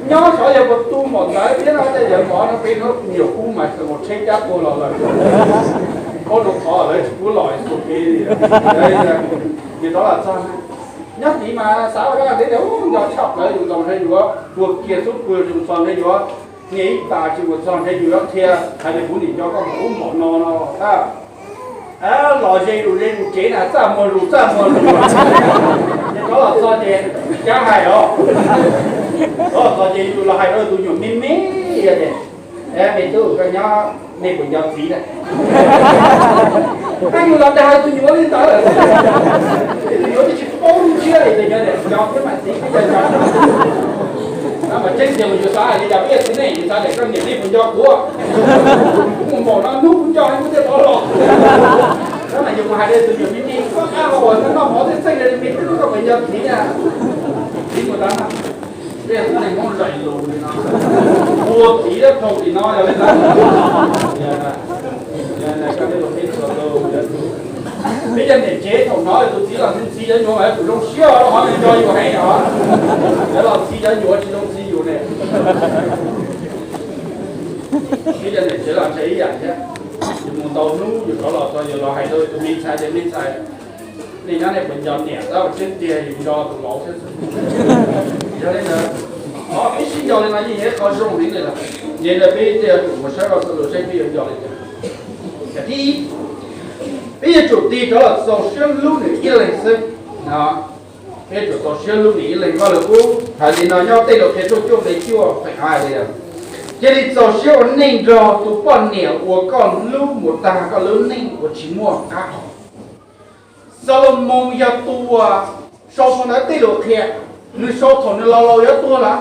Nyob saud yog puas tu npaum ntawd thiab no, yog mov no peb hnub nyuam kub mas tsheb cab tuag los lawm. Ua rau qhov lawv tsis pub los xuas kev li. Ces rov los txog, nyob tid mas xav ua dab tsi tias ub nco tshaj plaws, yus ntxog ntshe yuav tuag kiag xub pwg, yus ntxog ntshe yuav niaj ib tas tsis mus txog ntshe yus yuav qhia hais tias kuv niam nco koj npaum ub npaum no no. Los ze yus ze yus tsev na, txaj muag zus txaj muag zus. Ces rov los txog ces cav hais os. Rov los txog ces yus los hais rau tus nyuam me me tias, me tub, koj nyob nej puas nco txiv na? Tab yus los dag tus nyuam li ntawd, tus nyuam twb tsis paub lub ntsiab li, tus nyuam tias nco thiab mas txiv twb nco nco. Mas tseeb tiag mas yus xav hais li cas peb yog txiv neej, yus xav tias koj niam nej puas nco kuv? Kuv mus npaum no hnub kuv nco kuv thiaj rov los. Tab mas yus mus hais rau tus nyuam me me, koj qab hau uas noj mov txheej txheej li me tub, koj puas nco txiv na? Txiv mus tab, peb yog txiv neej Hmoob zais lus li no, ua txiv dab raug tim no yog li ntawd. Peb cov niam tsev thaum hnov tus txiv los ntxhi ntxhi cov nyuam mas yuav tsum zoo siab, hov nco yus heev os. Cov los ntxhi cov nyuam tsis zoo ntxhi yus ne. Peb cov niam tsev los ntshe ib yam thiab. Yus mus ntau hnub yus rov los txog yus los hais rau tus me ntxhais tias me ntxhais, nej nyob nej puas nco niam? Tab sis tseeb tiag yus nco tus laus thiab xwb. Yog li ntawd, o peb sib nco li no yeej yog ib qho zoo heev li lawm. Yog li ntawd peb thiaj yuav tsum mus saib rau txoj lus saib peb yuav nco li cas. Thib ib, peb yuav tsum tig rov los txaus siab hlub nws ib leeg xwb. Peb yuav tsum txaus siab hlub nws ib leeg. Vajluskub hais li no nyob Tej Laus Qhia tshooj cuaj nqe cuaj feem hais tias, cia li txaus siab ua neej nrog tus poj niam uas koj hlub mus tag koj lub neej uas tsis muaj qab hau. Xalumoos yog tus uas sau phau ntawv Tej Laus Qhia, nws sau thaum nws laus laus yuav tuag lawm.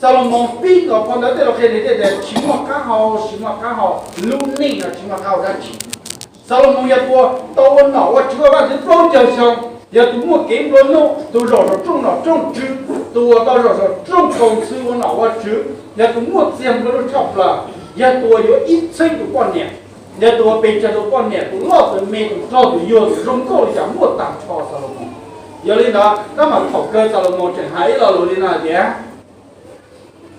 Xalumoos pib txog phau ntawv Tej Laus Qhia nws thiaj tias tsis muaj qab hau, tsis muaj qab hau, lub neej no tsis muaj qab hau dab tsi. Xalumoos yog tus uas tau ua nom ua tswv ua vaj ntxwv plaub caug xyoo, yog tus muaj kev nplua nuj, tus zaum saum rooj nom rooj tswv, tus uas tau zaum saum rooj kaus ntxhw ua nom ua tswv, yog tus muaj txiag nplua nuj tshaj plaws, yog tus uas yuav ib txheeb tus poj niam, yog tus uas pes tsawg tus poj niam, tus loj tus me, tus rog tus yuag, tus zoo nkauj li cas muaj tag nrho Xalumoos. Yog li ntawd tab mas thaum kawg Xalumoos tseem hais ib lo lus li no hais tias,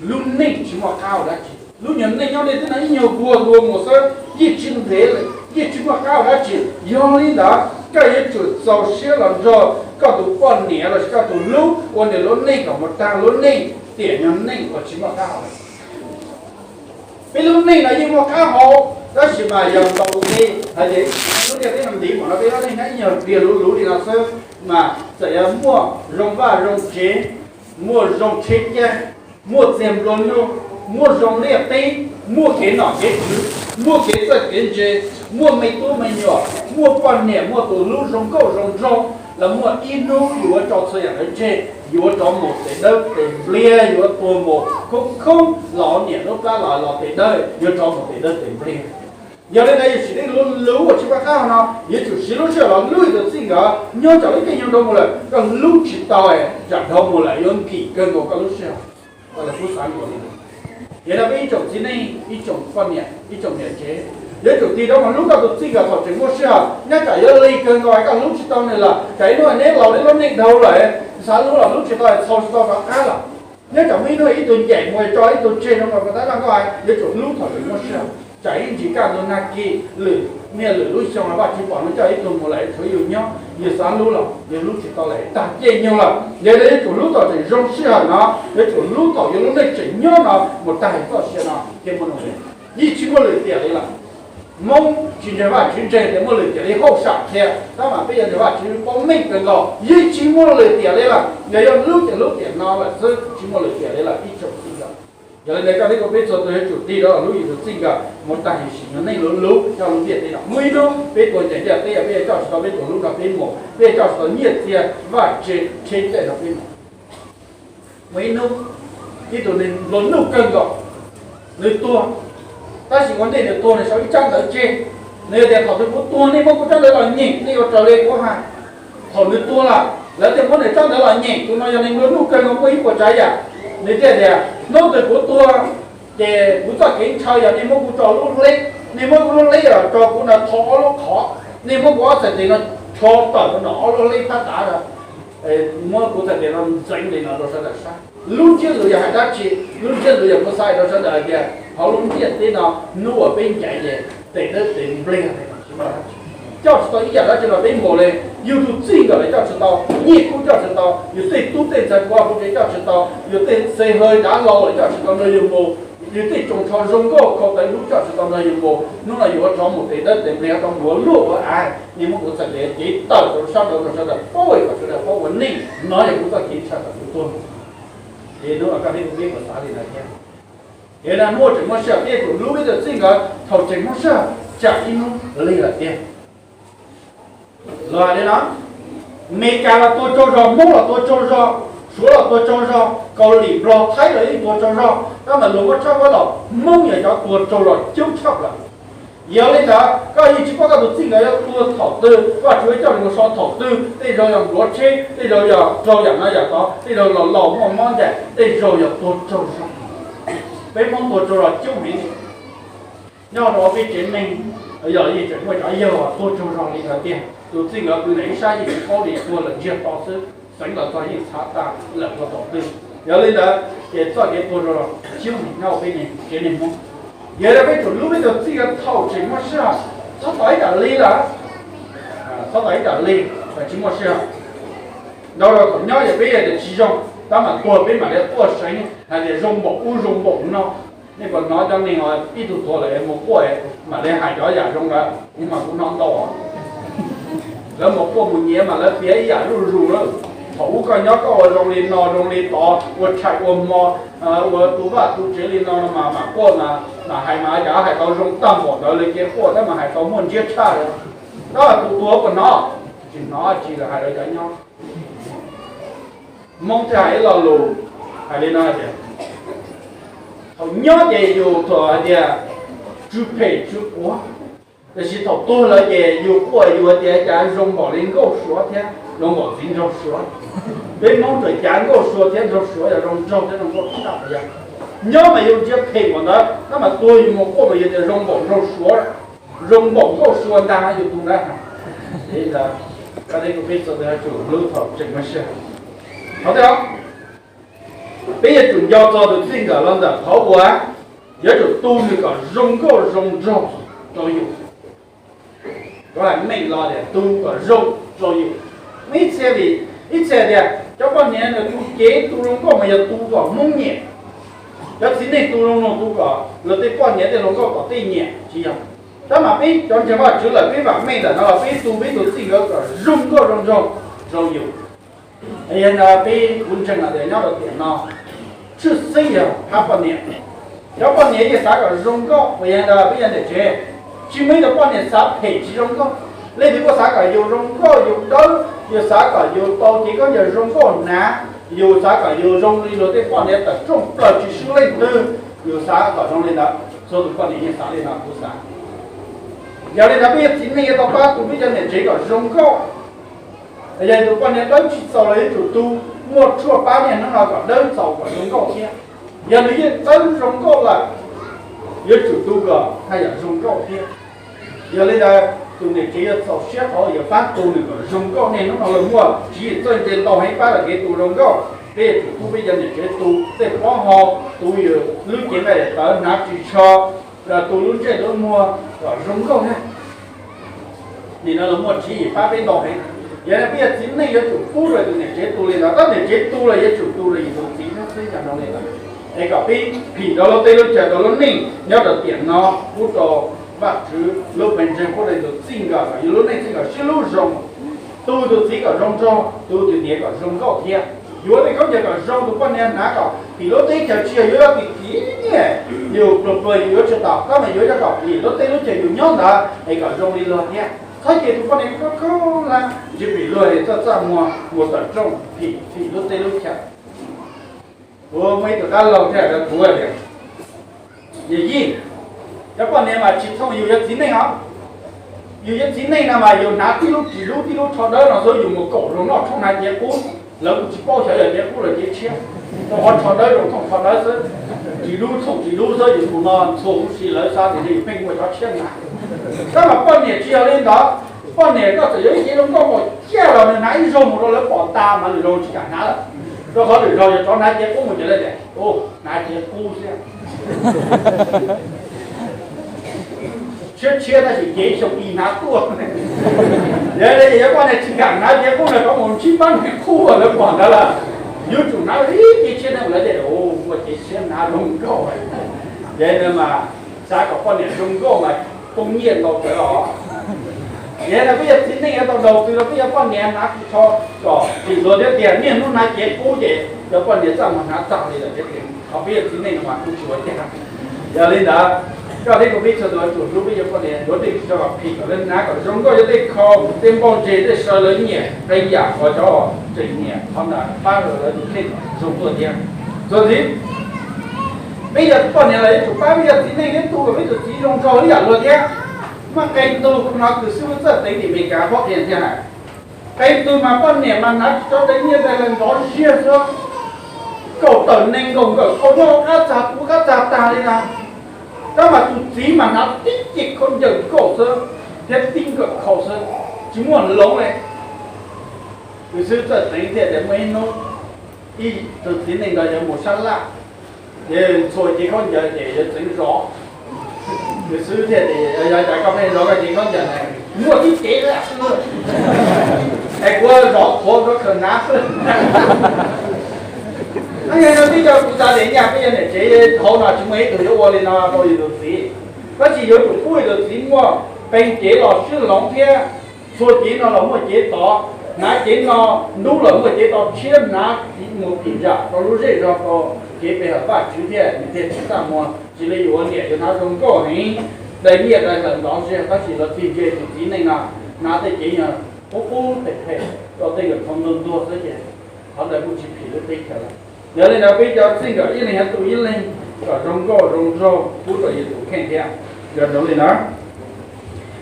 lub neej tsis muaj qab hau dab tsi. Lub nyuag neej nyob nej tib neeg ib nyuag vuag luag mus xwb, yeej tsis ntev, yeej tsis muaj qab hau dab tsi. Yog li ntawd koj yuav tsum txaus siab los nrog koj tus poj niam los sis koj tus hlub ua nws lub neej kom mus tag lub neej, tiam nyuag neej uas tsis muaj qab hau. Peb lub neej no yeej muaj qab hau, tab sis mas yog ntaus li hais tias lub ntiaj teb no ntiv mas no peb lub neej no ib nyuag diag luv luv li no xwb, mas txawm yog muaj zoo vaj zoo tsev, muaj zoo tsheb caij, muaj txiag nplua nuj, muaj zoo liaj teb, muaj kev nom kev tswv, muaj kev txawj kev ntse, muaj me tub me nyuam, muaj poj niam muaj tus hlub zoo nkauj zoo nraug, los muaj ib hnub yuav tso txhua yam ntawd tseg, yuav rov mus tes dawb tes npliag, yuav tuag mus khoob khoob los niam lub plab los los tes dawb, yuav rov mus tes dawb tes npliag. Yog li ntawd yus tsis txhob luv uas tsis muaj qab hau no, yuav tsum siv lub sij hawm los hlub yus tus txij nkawm. Nyob tsam lub caij nyoog dhau mus lawm koj hlub tsis tau, tsam dhau mus lawm yuav nkim kawg nkaus koj lub sij hawm. Kuv xav nkaus li, yog no peb ib tsoom txiv neej, ib tsoom poj niam, ib tsoom niam tsev, yuav tsum tig rov mus hlub koj tus txij nkawm thaum tseem muaj sij hawm. Nyob tsam yuav lig kawg nkaus koj hlub tsis tau nws lawm, tsam ib hnub neb laus neb lub neej dhau lawm, xav hlub los hlub tsis tau, txhaus tsis tau rov qab lawm. Nyob tsam muaj ib hnub ib tug ncaim mus tso ib tug tseg zoo nkaus koj tab laj nkauj hais, yuav tsum hlub thaum tseem muaj sij hawm. Tsam ib ntsis kaj ntug nag kis lwm niaj lwm lub xyoo los Vajtswv pom no coj ib tug mus lawm tshuav yus nyob, yus xav hlub los yus hlub tsis tau lawm, tag caij nyoog lawm. Yog li yuav tsum hlub thaum tseem zoo sij hawm no, yuav tsum hlub thaum yus lub neej tseem nyob no mus tag txoj sia no thiaj muaj nqis. Yeej tsis muaj lwm tiam li lawm. Hmoob tsis ntseeg Vajtswv ntseeg tias muaj lwm tiam li hauj sam qhia, tab mas peb yog ntseeg Vajtswv paub meej kawg nkaus, yeej tsis muaj lwm tiam li lawm. Yog yuav hlub ces hlub tiam no lawm xwb, tsis muaj lwm tiam li lawm ib tsoom txij nkawm. Yog li ntawd koj thiab kuv peb txhua tus yuav tsum tig rov los hlub yus tus txij nkawm mus tag sim sim nyuag neej lub hlub nyob lub ntiaj teb no. Muaj ib hnub peb tuag ncaim ntiaj teb peb yuav coj tsis tau peb tus hlub no peb mus, peb yuav coj tsis tau nyiaj txiag vaj tse tsheb caij no peb mus. Muaj ib hnub ib tug neeg nplua nuj kawg nkaus, nws tuag, tab sis ua ntej nws tuag nws sau ib tsab ntawv tseg. Nws tias thaum twg kuv tuag nej muab kuv tsab ntawv los nyeem nej yuav raws li kuv hais. Thaum nws tuag lawm lawv thiaj muab nws tsab ntawv los nyeem. Tus no yog neeg nplua nuj kawg nkaus muaj ib puas tsav yam. Nws thiaj tias hnub twg kuv tuag ces kuv txoj kev ntshaw yog nej muab kuv tso lub hleb, nej muab kuv lub hleb los tso kuv ntawd tho ob lub qhov, nej muab kuv ob txhais tes no rho tawm rau nram ob lub hleb phab tav no, muab kuv txhais tes no ntxeev li no rau sawv daws saib. Lub ntsiab lus yog hais dab tsi? Lub ntsiab lus yog kuv xav hais rau sawv daws hais tias hauv lub ntiaj teb no hnub uas peb ncaim ces tes dawb tes npliag, coj tsis tau ib yam dab tsi los peb npaum li. Yus tus txij nkawm los coj tsis tau, nyiaj kub coj tsis tau, yus tej tub tej ntxhais kuv hauv tsev coj tsis tau, yus tej xe hơi dav laus los coj tsis tau nrog yus mus, yus tej tsoos tsho zoo nkauj khau tawv hlub coj tsis tau nrog yus mus. Hnub no yus yuav rov mus tes dawb tes npliag rau mus ua luaj ua av, nej muab kuv txhais tes cev tawm rau sab nraud rau sawv daws paub, kom sawv daws paub ua neej no yog kuv txoj kev ntshaw thaum kuv tuag. Ces hnub no koj thiab kuv peb puas xav li ntawd thiab? Ces no hnub uas tseem muaj sij hawm peb yuav tsum hlub peb tus txij nkawm thaum tseem muaj sij hawm, tsam ib hnub lig lawm tiag. Los hais li no, Meskas los tuag tsaug zog, Hmoob los tuag tsaug zog, Suav los tuag tsaug zog, Kaus Lim, Nplog, Thaib los yeej tuag tsaug zog, tab mas luag muab tshaj huab los Hmoob yog cov tuag tsaug zog coob tshaj plaws. Yog li ntawd koj yeej tsis paub koj tus txij nkawm yuav tuag thaum twg, Vajtswv yuav coj nws mus so thaum twg. Tej zaug yog npluav tsheb, tej zaug yog raug yam no yam tod, tej zaug los laus muaj mob ncaim, tej zaug yog tuag tsaug zog. Peb Hmoob tuag tsaug zog coob heev. Nyob rau peb tsev neeg, yog yeej tseem muaj cov yawg tuag tsaug zog li ntawd tiag. Tus txij nkawm pw ntawm ib sab yeej tsis paub li, tuag lawm ntsiag to xwb, xeev los txog yeej txhav tag lawm ua thaum twg. Yog li ntawd ces txoj kev tuag tsaug zog coob heev nyob peb tsev neeg Hmoob. Yog li peb tsum hlub peb tus txij nkawm thaum tseem muaj sij hawm, txhob tos ib yam li lawm, txhob tos ib yam li thaum tsis muaj sij hawm. Ntau zaus thaum nyob yog peb yog tias tsis zoo, tab mas tuag peb mam li quaj seev hais tias zoo npaum ub zoo npaum no. Nej puas hnov cov neeg ib tug tuag lawm mus quaj mam li hais cov yam zoo ntawd, kuv mas kuv hnov ntau. Lawv mus quaj mus nyiav mas lawv piav ib yam zuj zus lawm. Thaum ub koj nyob koj ua zoo li no zoo li tod, ua tshais ua hmo, ua tu vaj tu tsev li no no mas mam quaj mas, mam hais mas cas hais tau zoo tag npaum ntawd li, kev quaj tab mas hais tau muaj ntsiab tshaj li. Tab tus tuag puas hnov? Tsis hnov, tsis hais rau cov nyob. Hmoob thiaj hais ib lo lus hais li no tias, thaum nyob ces yus txawm hais tias tsw phem tsw quav, tiam sis thaum tuag lawm ces yus quaj yus hais tias cas zoo npaum li Nkauj Suav thiab zoo npaum txiv nraug Suav. Peb Hmoob txawm cav Nkauj Suav thiab nraug Suav yog zoo nraug thiab zoo nkauj tshaj yam. Nyob mas yus ntsia phem npaum ntawd, tab mas tuag yus mus quaj mas yus tias zoo npaum nraug Suav, zoo npaum Nkauj Suav ntag yus tus ntawd. Koj thiab kuv peb txhua tus yuav tsum hlub thaum tseem muaj sij hawm. Qhov thib ob, peb yuav tsum nco txog tus txij nkawm los ntawm qhov uas yuav tsum tu nws kom zoo nkauj zoo nraug rau yus. Koj hais meej los tias tu kom zoo rau yus. Muaj ib txhia, ib txhia tias cov poj niam nws tu cev tu zoo nkauj mas yog tu kom Hmoob nyiam. Cov txiv neej tu zoo no tu kom luag tej poj niam tej hluas nkauj tom tej nyiam tsis yog. Tab mas peb cov ntseeg Vajtswv lawm peb vam meej ntawm no los peb tu peb tus txij nkawm kom zoo nkauj zoo nraug rau yus. Yog li ntawd peb kuv ntseeg hais tias nyob rau tiam no tshwj xeeb yog phab poj niam. Cov poj niam yeej xav kom zoo nkauj, yog li ntawd peb cov niam tsev tsis muaj ib tug poj niam xav phem tsis zoo nkauj. Leej twg kuj xav kom yus zoo nkauj yus dawb, yus xav kom yus tau cev khaub ncaws zoo nkauj hnav, yus xav kom yus zoo li luag tej poj niam tawm rooj plaws tsis swb leej twg, yus xav kom zoo li ntawd. Txhua tus poj niam yeej xav li no kuv xav. Yog li ntawd peb yog txiv neej yuav tau pab tu peb cov niam tsev kom zoo nkauj. Yog tus poj niam dawb tsis txaus los yuav tsum tu muaj tshuaj pab niaj hnub no kom dawb txaus kom zoo nkauj thiab. Yog nws yeej dawb zoo nkauj lawm, yuav tsum tu kom haj yam zoo nkauj thiab. Yog li ntawd tus niam tsev yuav txaus siab qhov yuav pab tu nws kom zoo nkauj. Niaj hnub no luag muaj tswv yim txawj ntse ntau heev pab lawm kev tu zoo nkauj. Peb yuav tsum pub peb cov niam tsev tu tej pob hau, tu yus lub cev nqaij daim tawv hnav ris tsho, tu lub ntsej lub muag kom zoo nkauj thiab. Nim no luag muaj tswv yim pab peb ntau heev. Yog li peb yog txiv neej yuav tsum pub rau tus niam tsev tu li ntawd, tab niam tsev tu los yuav tsum tu rau yus tus txiv thiab xwb, yog zoo li ntawd. Es kom peb phim rau luag tej lub chaw rau lub neej nyob rau tiam no, pub rau Vajtswv lub pawg ntseeg, pub rau yus tus txij nkawm kom yus lub neej txij nkawm sib hlub zoo. Tu tus txiv kom zoo nraug, tu tus niam kom zoo nkauj thiab. Yuav tej khaub ncaws kom zoo, tus poj niam hnav kom phim lub teb chaws, tsis yog yuav coj tim tim nyiaj yus pluag pluag yus yuav tsis tau, tab mas yuav coj kom phim lub teb lub chaws yus nyob ntawd es kom zoo li luag thiab. Txhob cia tus poj niam khaub khaub hlab ntsia phim luag es txaj txaj muag mus tawm rooj phim phim lub teb lub chaws. Kuv muaj ib tug dab laug thiaj hais rau kuv tias, yawm yij, cov poj niam mas tsis thooj yus cov txiv neej os. Yus cov txiv neej no mas yus hnav tib lub ris dub tib lub tsho dawb no xwb, yus mus kaum hluas noj tshoob hnav cev qub, lawv kuj tsis paub xyov yog cev qub los cev tshiab. Rau qhov tsho dawb zoo thooj tsho dawb xwb, ris dub thooj ris dub xwb, yus tus no ntxhua huv si lawv xav tias yus pheej muaj cov tshiab hnav. Tab mas poj niam tsis yog li ntawd, poj niam koj txawm yuav ib cev zoo nkauj npaum cas los nws hnav ib zaug mus rau lawv pom tas mas lwm zaus tsis kam hnav lawm. Rau qhov lwm zaus yog tsov hnav cev qub mus ces lawv tias, u, hnav cev qub xwb. Tshiab tshiab tab sis cev xyoo i hnav tuaj. Yog li cov poj niam tsis kam hnav cev qub no, rov mus ntsib pab niag qub uas lawv pom ntawd lawm, yuav tsum hnav ib cev tshiab ne, lawv tias, u, muaj cev tshiab hnav zoo nkauj. Yog li mas xav kom poj niam zoo nkauj mas poob nyiaj ntau tawv os. Yog li peb yog txiv neej yuav tau daus txwv rau peb cov poj niam hnav ris tsho kom phim luag thiab tiag. Niaj hnub hnav cev qub ces cov poj niam txaj muag hnav tag li lawm thiab tiag. Qhov peb yog txiv neej no mas kuj tsis ua cas. Yog li ntawd, koj thiab kuv peb txhua tus yuav tsum hlub peb cov poj niam, yuav tej ris tsho kom phim kom lawv hnav kom zoo nkauj, yuav tej khau tej npauj ntse tej saw lawv nyiam, qee yam qhov cov tseem nyiam qhov ntawd pab rau lawv tus kheej zoo tuaj thiab. Txuas ntxiv, peb yog poj niam los yuav tsum pab peb cov txiv neej thiab tu kom peb tus txiv zoo nraug ib yam luag thiab. Muaj qee tus no kws xib hwb Txawj Teev tim Amelikas pab qhia thiab hais, qee tus mas poj niam mas hnav tsis tau daim nyiaj daim lawv ntov ziag xwb, kaum tawm nees nkaum nkawm khau nyob qab txag puv qab txag tag li na. Tab mas tus txiv mas hnav tib ce khaub ncaws nkauj xwb thiab tib nkawm khau xwb, tsis muaj hloov li. Kws xib hwb Txawj Teev thiaj tias muaj ib hnub ib tug txiv neej ntawd yuav mus sab laj, ces txhua cev khaub ncaws ces yuav txeev zov. Kws xib hwb thiaj tias, yog cas koj pheej zov koj cev khaub ncaws na? Muaj tib cev xwb, es kuv zov qhuav rau khaws hnav xwb. Yog li no peb cov kuv xav tias nyaj peb cov niam tsev hauv no tsis muaj ib tug yuav ua li no rau yus tus txiv. Tab sis yuav tsum pub yus tus txiv muaj qee cev los sib hloov thiab. Txhua cev no los muaj cev tod, hnav cev no, ntub los muaj cev tod tshiab, hnav mus phim zam rau lub zej zog rau kev pe hawm Vajtswv thiab nws thiaj tsis txaj muag. Tsis li yus ua niam yus hnav zoo nkauj heev, daim nyiaj daim lawv ntov ziag, tab sis los tig ntsia tus txiv neej no hnav tej cev nyuag qub qub phem phem rau tej nkawm khau ntuag ntuag xwb ces qhov ntawd kuj tsis phim lub teb chaws lawm. Yog li ntawd peb cov txij nkawm ib leeg yuav tu ib leeg kom zoo nkauj zoo nraug pub rau yus tus kheej thiab. Yog zoo li ntawd,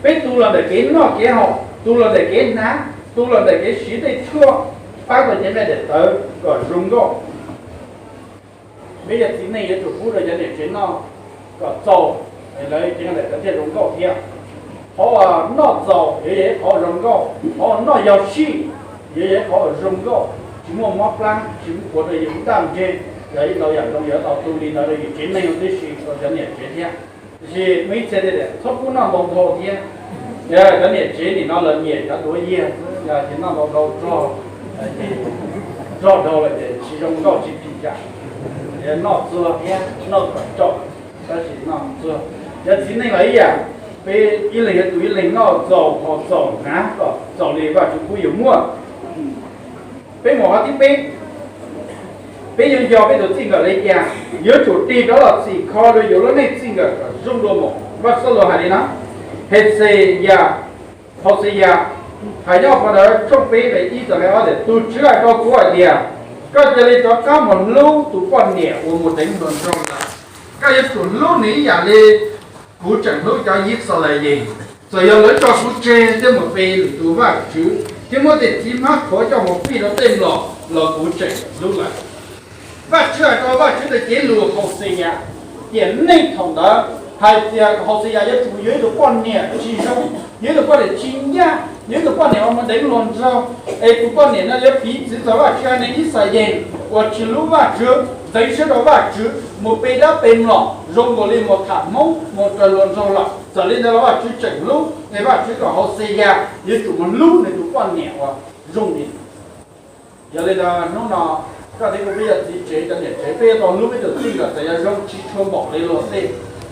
peb tu los ntawm kev noj kev haus, tu los ntawm kev hnav, tu los ntawm kev siv tej tshuaj pab rau cev nqaij daim tawv kom zoo nkauj. Peb yog txiv neej yuav tsum pub rau cov niam tsev noj kom txaus, lawv cev nqaij daim tawv thiaj zoo nkauj thiab. Qhov noj txaus yuav yog ib qhov zoo nkauj, qhov noj yog sij yuav yog ib qhov zoo nkauj, tsis muaj mob plab, tsis muaj ua rau yus daj ntseg, yog ib tau yam zoo yuav tau tu li ntawd rau yus tsev neeg tib si, rau cov niam tsev thiab. Tiam sis muaj ib txhia tias txhob pub noj ntau dhau thiab. Cov niam tsev nim no lawv nyiam cov duav yiag, yog ces noj ntau dhau rog, rog dhau lawm ces tsis zoo nkauj tsis phim kam. Noj txuag thiab noj kom tsaum, tab sis noj txuag. Cov txiv neej los ib yam, peb ib leeg yuav tus ib leeg noj txaus haus txaus hnav kom txaus li Vajtswv pub yus muaj. Peb mus qhov thib peb, peb yuav nco peb tus txij nkawm li cas? Yuav tsum tig rov los txhim kho rau yus lub neej txij nkawm kom zoo dua mus. Vaj Xab Lus hais li no, Hexeyas, Hauxeyas, hais nyob qhov ntawd tshooj peb nqe ib txog nqe ob tias, tus Tswv hais rau kuv hais tias, koj cia li rov qab mus hlub tus poj niam uas mus deev hluas nraug ntawd. Koj yuav tsum hlub nws ib yam li kuv tseem hlub cov Yixalayees. Txawm yog lawv tso kuv tseg thiab mus pe lwm tus vaj tswv thiab muab tej txiv hmab qhuav coj mus fij rau tej mlom los kuv tseem hlub lawv. Vajtswv hais rau Vajtswv tus cev lus Hauxeyas, tiam neej thaum ntawd hais tias Hauxeyas yuav tsum yuav ib tug poj niam tsis zoo, yuav ib tug poj niam tsis ncaj, yuav ib tug poj niam uas mus deev hluas nraug, es tus poj niam no yuav piv txwv txog Vajtswv haiv neeg Yixalayees uas tsis hlub Vajtswv, ntxeev siab rau Vajtswv, mus pe dab pe mlom zoo nkaus li mus tham Hmoob mus raws hluas nraug lawm. Txawm li ntawd los Vajtswv tseem hlub, es Vajtswv kom Hauxeyas yuav tsum mus hlub nws tus poj niam uas zoo li. Yog li ntawd hnub no koj thiab kuv peb yog txiv tsev cov niam tsev, peb yuav tau hlub peb tus txij nkawm, txawm yog zoo tsis tshua npaum li luag tej,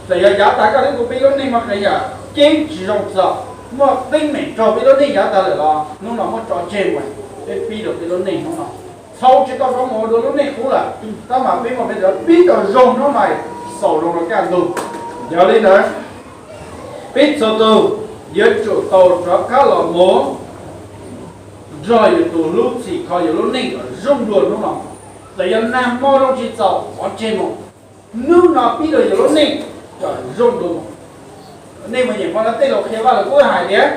txawm yog yav tag koj thiab kuv peb lub neej muaj qee yam ceeb tsis zoo txog, muaj teeb meem raug peb lub neej yav tag lawm los hnub no muab tso tseg mus, peb pib rau peb lub neej hnub no. Txhau tsis tau rov mus ua dua lub neej qub lawm, tab mas peb muaj peb tus pib rau zoo hnub no, xaus zoo rau kaj ntug. Yog li ntawd, peb txhua tus yuav tsum tau rov qab los mus nrog yus tus hlub txhim kho yus lub neej kom zoo dua hnub no. Txawm yog nag hmo zoo tsis txaus pov tseg mus, hnub no pib rau yus lub neej kom zoo dua mus. Nej mus nyeem qhov no tej laus qhia Vaj Lus Kub hais tias,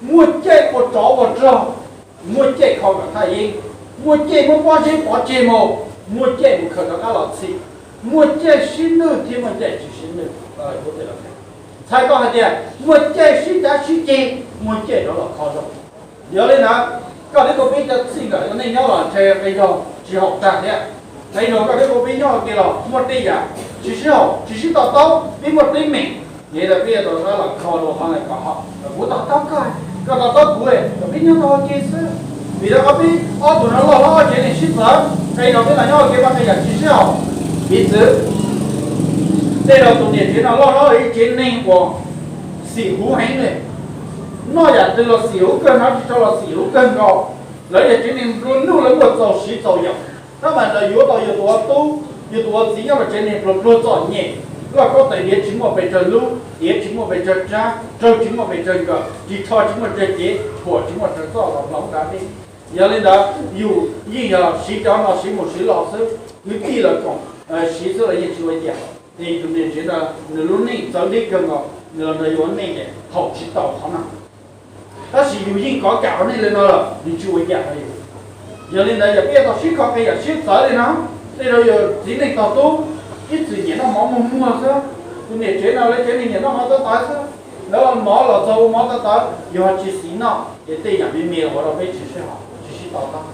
muaj caij ua tsov ua rog, muaj caij kho kom thaj yeeb, muaj caij muab pob zeb pov tseg mus, muaj caij mus khaws rov qab los txhim, muaj caij sib nwj thiab muaj caij tsis sib nwj. Txhais tau hais tias muaj caij sib cav sib ceg, muaj caij rov los kho zoo. Yog li ntawd, koj thiab kuv peb cov txij nkawm ua neej nyob los ntshe qee zaug tsis haum tag thiab. Qee zaug koj thiab kuv peb nyob ua ke los muaj tej yam tsis sib haum tsis sib to taub, peb muaj teeb meem, yog li ntawd peb yuav tau rov los kho dua qhov ntawd kom haum. Kuv to taub koj, koj to taub kuv, kom peb nyob tau ua ke xwb. Vim rau qhov peb ob tug no loj hlob tsev neeg sib txawv, qee zaug peb los nyob ua ke muaj qee yam tsis sib haum. Piv txwv, tej zaum tus niam tsev no loj hlob ib tsev neeg uas xim huv heev li, noj yam twg los xim huv kawg, hnav tsis tau los xim huv kawg nkaus. Lawv yog tsev neeg nplua nuj, lawv muaj txaus siv txaus yaum, tab mas lawv yuav tau yus tus ua tub yus tus ua txiv nyob rau tsev neeg pluag pluag txom nyem, loj khaub tais diav tsis muaj pes tsawg lub, diav tsis muaj pes tsawg tsab, tsawg tsis muaj pes tsawg nkawm, ris tsho tsis muaj tsawg cev, phuam tsis muaj tsawg txoj los hloov da dej. Yog li ntawd yus yeej yog siv cov no siv mus siv los xwb, kwv tij los koom siv xwb los yeej tsis ua cas. Ces tus niam tsev no nws lub neej txawv deb kawg nkaus, nws los nrog yus ua neej ces haum tsis tau qhov no. Tab sis yus yeej kov kam ua neej li no lawm, nws tsis ua cas rau yus. Yog li ntawd yog peb yuav tau sib kho qee yam sib txawv li no, tej zaum yus txiv neej tog tub, ib txwm nyiam noj mov muag muag xwb, tus niam tsev no lawv tsev neeg nyiam noj mov tawv tawv xwb, lawv los mov los txog ua mov tawv tawv, yus ho tsis xis noj, ces tej yam me me los ua rau peb tsis sib haum tsis sib to taub.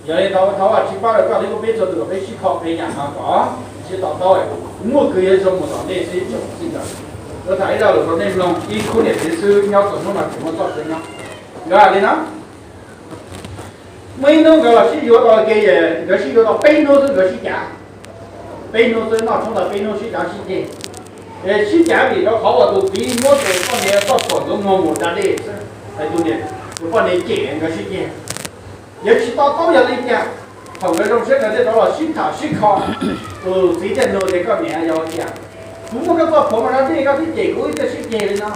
Yog li ntawd thov Vajtswb pab rau koj thiab kuv peb txhua tus kom peb sib kho qee yam no kom sib to taub, muaj kwv yuav zoo mus tom ntej xwb tsoom txij nkawm. Kuv tham ib zaj lus rau nej mloog, ib khub niam txiv xwb nyob txog hnub no tseem muaj txoj sia nyob. Nkawd hais li no, muaj ib hnub nkawd los sib yuav tau ke, nkawd sib yuav tau peb hnub xwb nkawd sib cav. Peb hnub xwb, noj tshoob ntawd peb hnub sib cav sib ceg. Es sib cav vim rau qhov uas tus txiv muab tus poj niam txoj phuam nkawd muag mus da dej xwb, es tus niam, tus poj niam cem nkawd sib ceg. Yawg tsis to taub yog li cas, thaum nkawd zoo siab nkawd thiaj rov los sib tham sib kho. Tus txiv thiaj nug tias, koj niam, yog ua cas kuv muab koj txoj phuam mus da dej koj twb cem kuv wb thiaj sib ceg li no?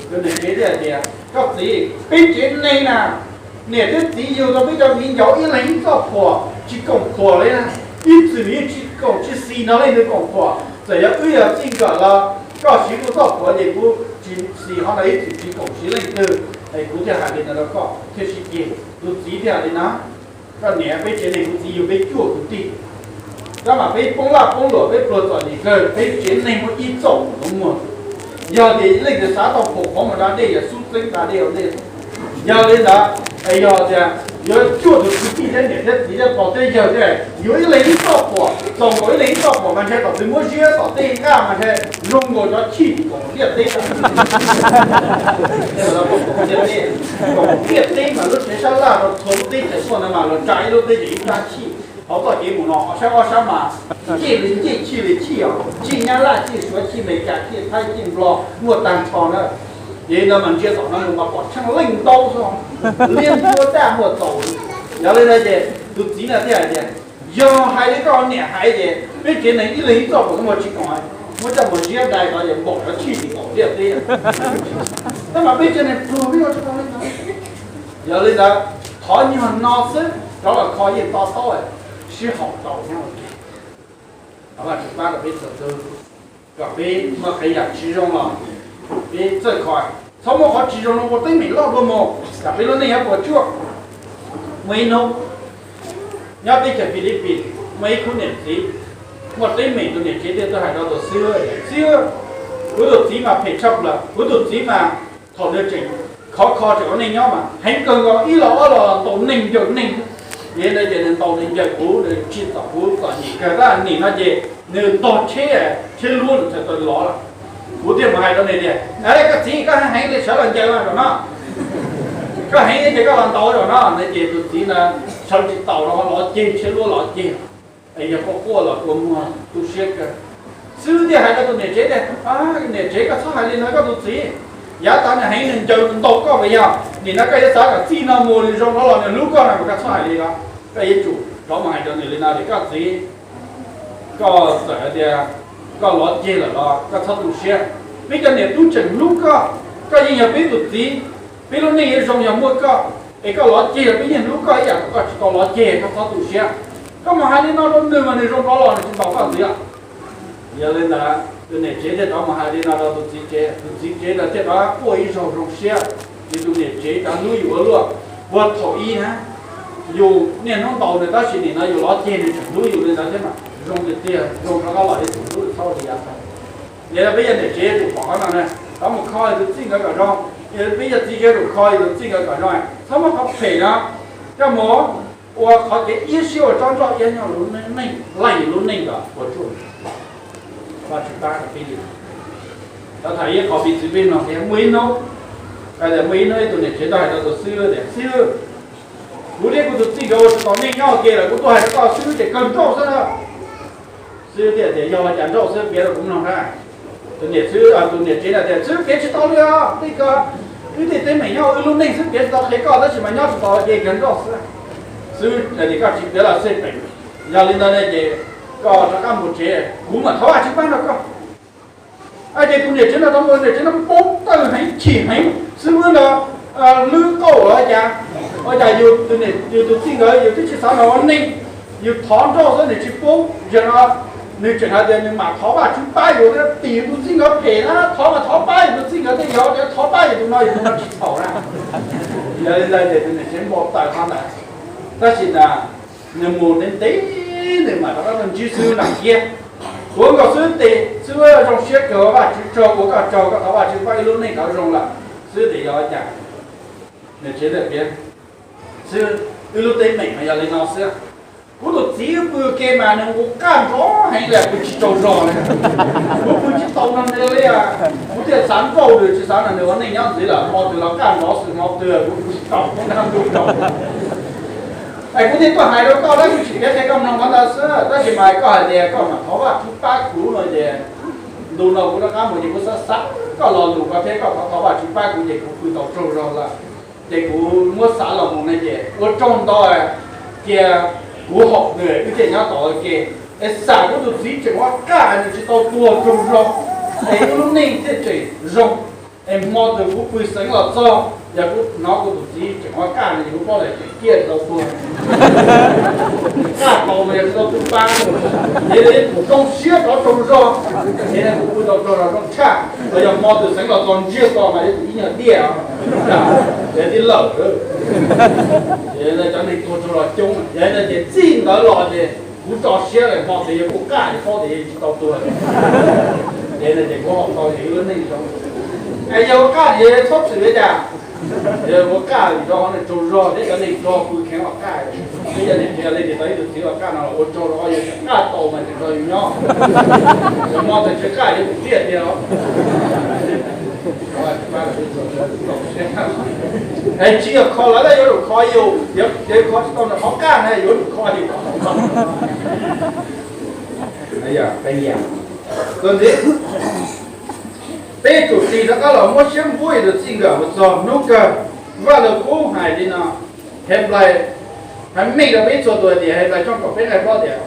Tus niam tsev thiaj hais tias, koj txiv, peb tsev neeg na, niam thiab txiv yug tau peb cov viv ncaus ib leeg ib txoj phuam, tsis koom phuam li na. Ib txwm yeej tsis koom tsis xis no leej twg koom phuam, txawm yog wb yog txij nkawm los koj siv kuv txoj phuam ces kuv tsis xis qhov no ib txwm tsis koom siv leej twg. Es kuv thiaj hais li no rau koj thiaj sib ceg. Tus txiv thiaj hais li no, koj niam, peb tsev neeg kuv txiv yug peb cuaj kwv tij, tab mas peb poob laj poob luam, peb pluag txom nyem kawg, peb tsev neeg muaj ib txoj phuam muag. Yog tias leej twg xav tau pom qhov mus da dej yog xub txeeb da dej ua ntej. Yog li ntawd, yog tias yuav cuaj tus kwv tij thiab niam thiab txiv thiab pog thiab yawg thiab, yuav ib leeg ib txoj phuam, txaus nkaus ib leeg ib txoj phuam mas ntshe tom twg muab ziab tom tej nqaj mas ntshe zoo nkaus cov chij tim koom liaj teb. Koom liaj teb mas lub tsev sab laj rau txhua lub teb chaws tuaj ntawd mas los tsa ib lub teb chaws ib rab chij. Hauv txoj kev mus no ho sab ob sab mas ncej li ncej chij li chij os, chij Nyab Laj chij Suav chij Amelikas chij Thaib chij Nplog muaj tag nrho na. Ces no mas ntsia tom no mus mas pom tsheej leej ntau xwb, liab ntsuab daj muaj txaus. Yog li ntawd ces tus txiv no thiaj hais tias, yog hais li koj niam hais ces peb tsev neeg ib leeg ib txoj phuam muaj tsis koom, muab coj mus ziab dai tod ces npaum cov chij tim koom liaj teb. Tab mas peb tsev neeg pluag peb ua tsis tau li ntawd. Yog li ntawd, qhov nyuag no xwb rov los kho yeej to taub, sib haum tau nyob ua ke. Thov Vajtswv pab rau peb txhua tus, kom peb muaj qee yam tsis zoo los peb txawj kho, txhob muab qhov tsis zoo no ua teeb meem loj dua mus kom peb lub neej yuav puas tsuaj. Muaj ib hnub nyob teb chaws Philippines muaj ib khub niam txiv, muaj teeb meem tus niam tsev thiaj tuaj hais rau tus xib hwb, xib hwb, kuv tus txiv mas phem tshaj plaws, kuv tus txiv mas thaum nws tseem khov kho tseem ua neej nyob mas heev kawg nkaus, ib los ob los ntaus neeg ncaws neeg. Yog li ntawd ces nws ntaus nws ncaws kuv, nws tsim txom kuv txom nyem kawg, tab nim no ces nws ntog tsheb, tsheb luab nws txawm tau lov lawm. Kuv thiaj mus hais rau nws tias, koj txiv, koj heev heev li sawv los ncaws zaum no, koj heev ces koj los ntaus zaum no. No ces tus txiv na sawv tsis taus no, lov ceg, tsheb luab lov ceg. Es yog quaj quaj los kua muag tu siab kawg. Xib hwb thiaj hais rau tus niam tsev tias, niam tsev, koj txhob hais li no koj tus txiv, yav tas nws heev nws ncaws ntaus koj, yog nim no koj yuav xav kom txij no mus nws zoo no los nws hlub koj no mas koj txhob hais li no. Koj yuav tsum rov mus hais rau nws li no tias, koj txiv, koj txawm hais tias koj lov ceg lawm los koj txhob tu siab. Peb cov niam tub tseem hlub koj, koj yeej yog peb tus txiv, peb lub neej yuav zoo yog muaj koj. Es koj lov ceg los peb yeej hlub koj ib yam, koj tsis tau lov ceg koj txhob tu siab. Koj mus hais li no rau nws mas nws zoo rov los nws tsis ntaus koj ntxiv os. Yog li ntawd tus niam tsev thiaj rov mus hais li no rau tus txiv tsev, tus txiv tsev ntawd thiaj rov quaj ib zaug zoo siab. Ces tus niam tsev cov hlub yus ua luaj, puag thaum ub na, yus niaj hnub ntaus nws tab sis nim no yus lov ceg nws tseem hlub yus li ntawd thiab mas zoo tiag tiag, zoo rov qab los ib tug hlub txhob li yav tas. Yog li peb yog niam tsev yuav tsum pom qhov no na, rov mus kho yus tus txij nkawd kom zoo. Yog li peb yog txiv tsev yuav tsum kho yus tus txij nkawd kom zoo, txhob muab qhov phem no coj mus ua qhov kev iab siab ua tsob nroj iab nyob lub neej, laij yus lub neej kom puas tsuaj. Vajtswv pab rau peb li. Tau tham ib qho piv txwv peb mloog tias muaj ib hnub, muaj ib hnub ib tug niam tsev tuaj hais rau tus xib hwb tias, xib hwb, kuv thiab kuv tus txij nkawd ua tsis tau neej nyob ua ke lawm, kuv tuaj hais rau koj xib hwb ces kawg nrauj xwb na. Xib hwb thiaj tias, yog ua cas nrauj xwb, piav rau kuv mloog na. Tus niam xib hwb, tus niam tsev na tias, xib hwb, piav tsis tau li os, tej ko wb tej teeb meem nyob wb lub neej xwb, piav tsis tau qhia koj, tab sis mas nyob tsis tau ces kawg nrauj xwb. Xib hwb tias, koj tsis piav los xij peem, yog li ntawd ne ces koj rov qab mus tsev, kuv mam thov Vajtswv pab rau koj. Ces tus niam tsev no rov mus, niam tsev no poob tawm heev, chim heev, xib hwb no lwb qauj los cas, ua cas yus tus txij nkawd yus twb tsis xav nrog ua neej, yus thov nrauj xwb nws tsis pub, yog no nws tseem hais tias nws mam thov Vajtswv pab yus, tim yus tus txij nkawd phem na, thov mas thov pab yus tus txij nkawd tej, yog tias thov pab yus tus no yus tus no tsis txhaum na. Yog li ntawd ces tus niam tsev npau taws qhov ntawd, tab sis na nws mus ntev ntev nws mam rov qab tuaj ntsib xib hwb no thiab. Tuav nkaus xib hwb tes, xib hwb zoo siab kawg, Vajtswv tsaug, ua koj tsaug, koj thov Vajtswv pab wb lub neej rov zoo lawm. Xib hwb tias, yog ua cas? Niam tsev tias, piav, xib hwb, wb lub teeb meem mas yog li no xwb. Kuv tus txiv wb pw ke mas nws ua qaj nrov heev li, kuv tsis tsaug zog li. Kuv pw tsis tau nrog nws li, kuv thiaj xav nrauj nws, tsis xav nrog nws ua neej nyob ntxiv lawm. Hmo twg los qaj nrov xwb, hmo twg kuv tsis tau nrog nws. Es kuv thiaj tuaj hais rau koj, tab sis tsis piav qhia koj mloog qhov ntawd xwb, tab sis mas koj hais tias koj mam thov Vajtswv pab kuv no ces ntu no kuv rov qab mus ces kuv xav xav koj lo lus ko thiab koj thov thov Vajtswv pab kuv ces kuv pw tau tsaug zog lawm. Ces kuv muab xav los mus ne ces ua tsaug ntau, cia kuv haum nws wb thiaj nyob tau ua ke. Es xam kuv tus txiv tseem ua qaj nws tsis tau tuag tsaug zog, es wb lub neej thiaj tseem zoo. Es hmo twg kuv pw xeev los txog, yog kuv hnov kuv tus txiv tseem ua qaj no ces kuv paub tias tseem ciaj tsis tau tuag. Qaj tau mas yog tsis tau tu pab, ces li zoo siab rov tsaug zog, ces kuv pw tau tsaug zog zoo tshaj. Los yog hmo twg xeev los txog ntsiag to mas yog tus ib nyuag diaj, yog tij lawm. Ces cov neeg tuag tsaug zog coob, yog li ntawd ces txij ntawd los ces kuv tso siab lawm, hmo twg yog kuv qaj ces paub tias yog tsis tau tuag. Ces kuv hom tau yog ib lub neej zoo. Es yog ua qaj ces txhob txwm li cas, yog ua qaj li rau qhov nws tsaug zog thiab cov neeg rog pw kheev ua qaj. Twb yog niam txiv leej twg tau ib tug txiv ua qaj no los ua tsaug rau qhov yus tseem qaj tau mas tseem nrog yus nyob. Yog hmo twg tsis qaj yuav tsum tiaj tiag os. Es tsis yog kho lawv, yuav tsum kho yus, yog kho tsis tau nws qhov qaj na yuav tsum kho yus. Peb tsum tig rov qab los muab siab npuab yus tus txij nkawm mus txog hnub kawg. Vaj Lug Kub hais li no, Henplais, hais meej rau peb txhua tus hais tias Henplais tshooj kaum peb nqe plaub tias,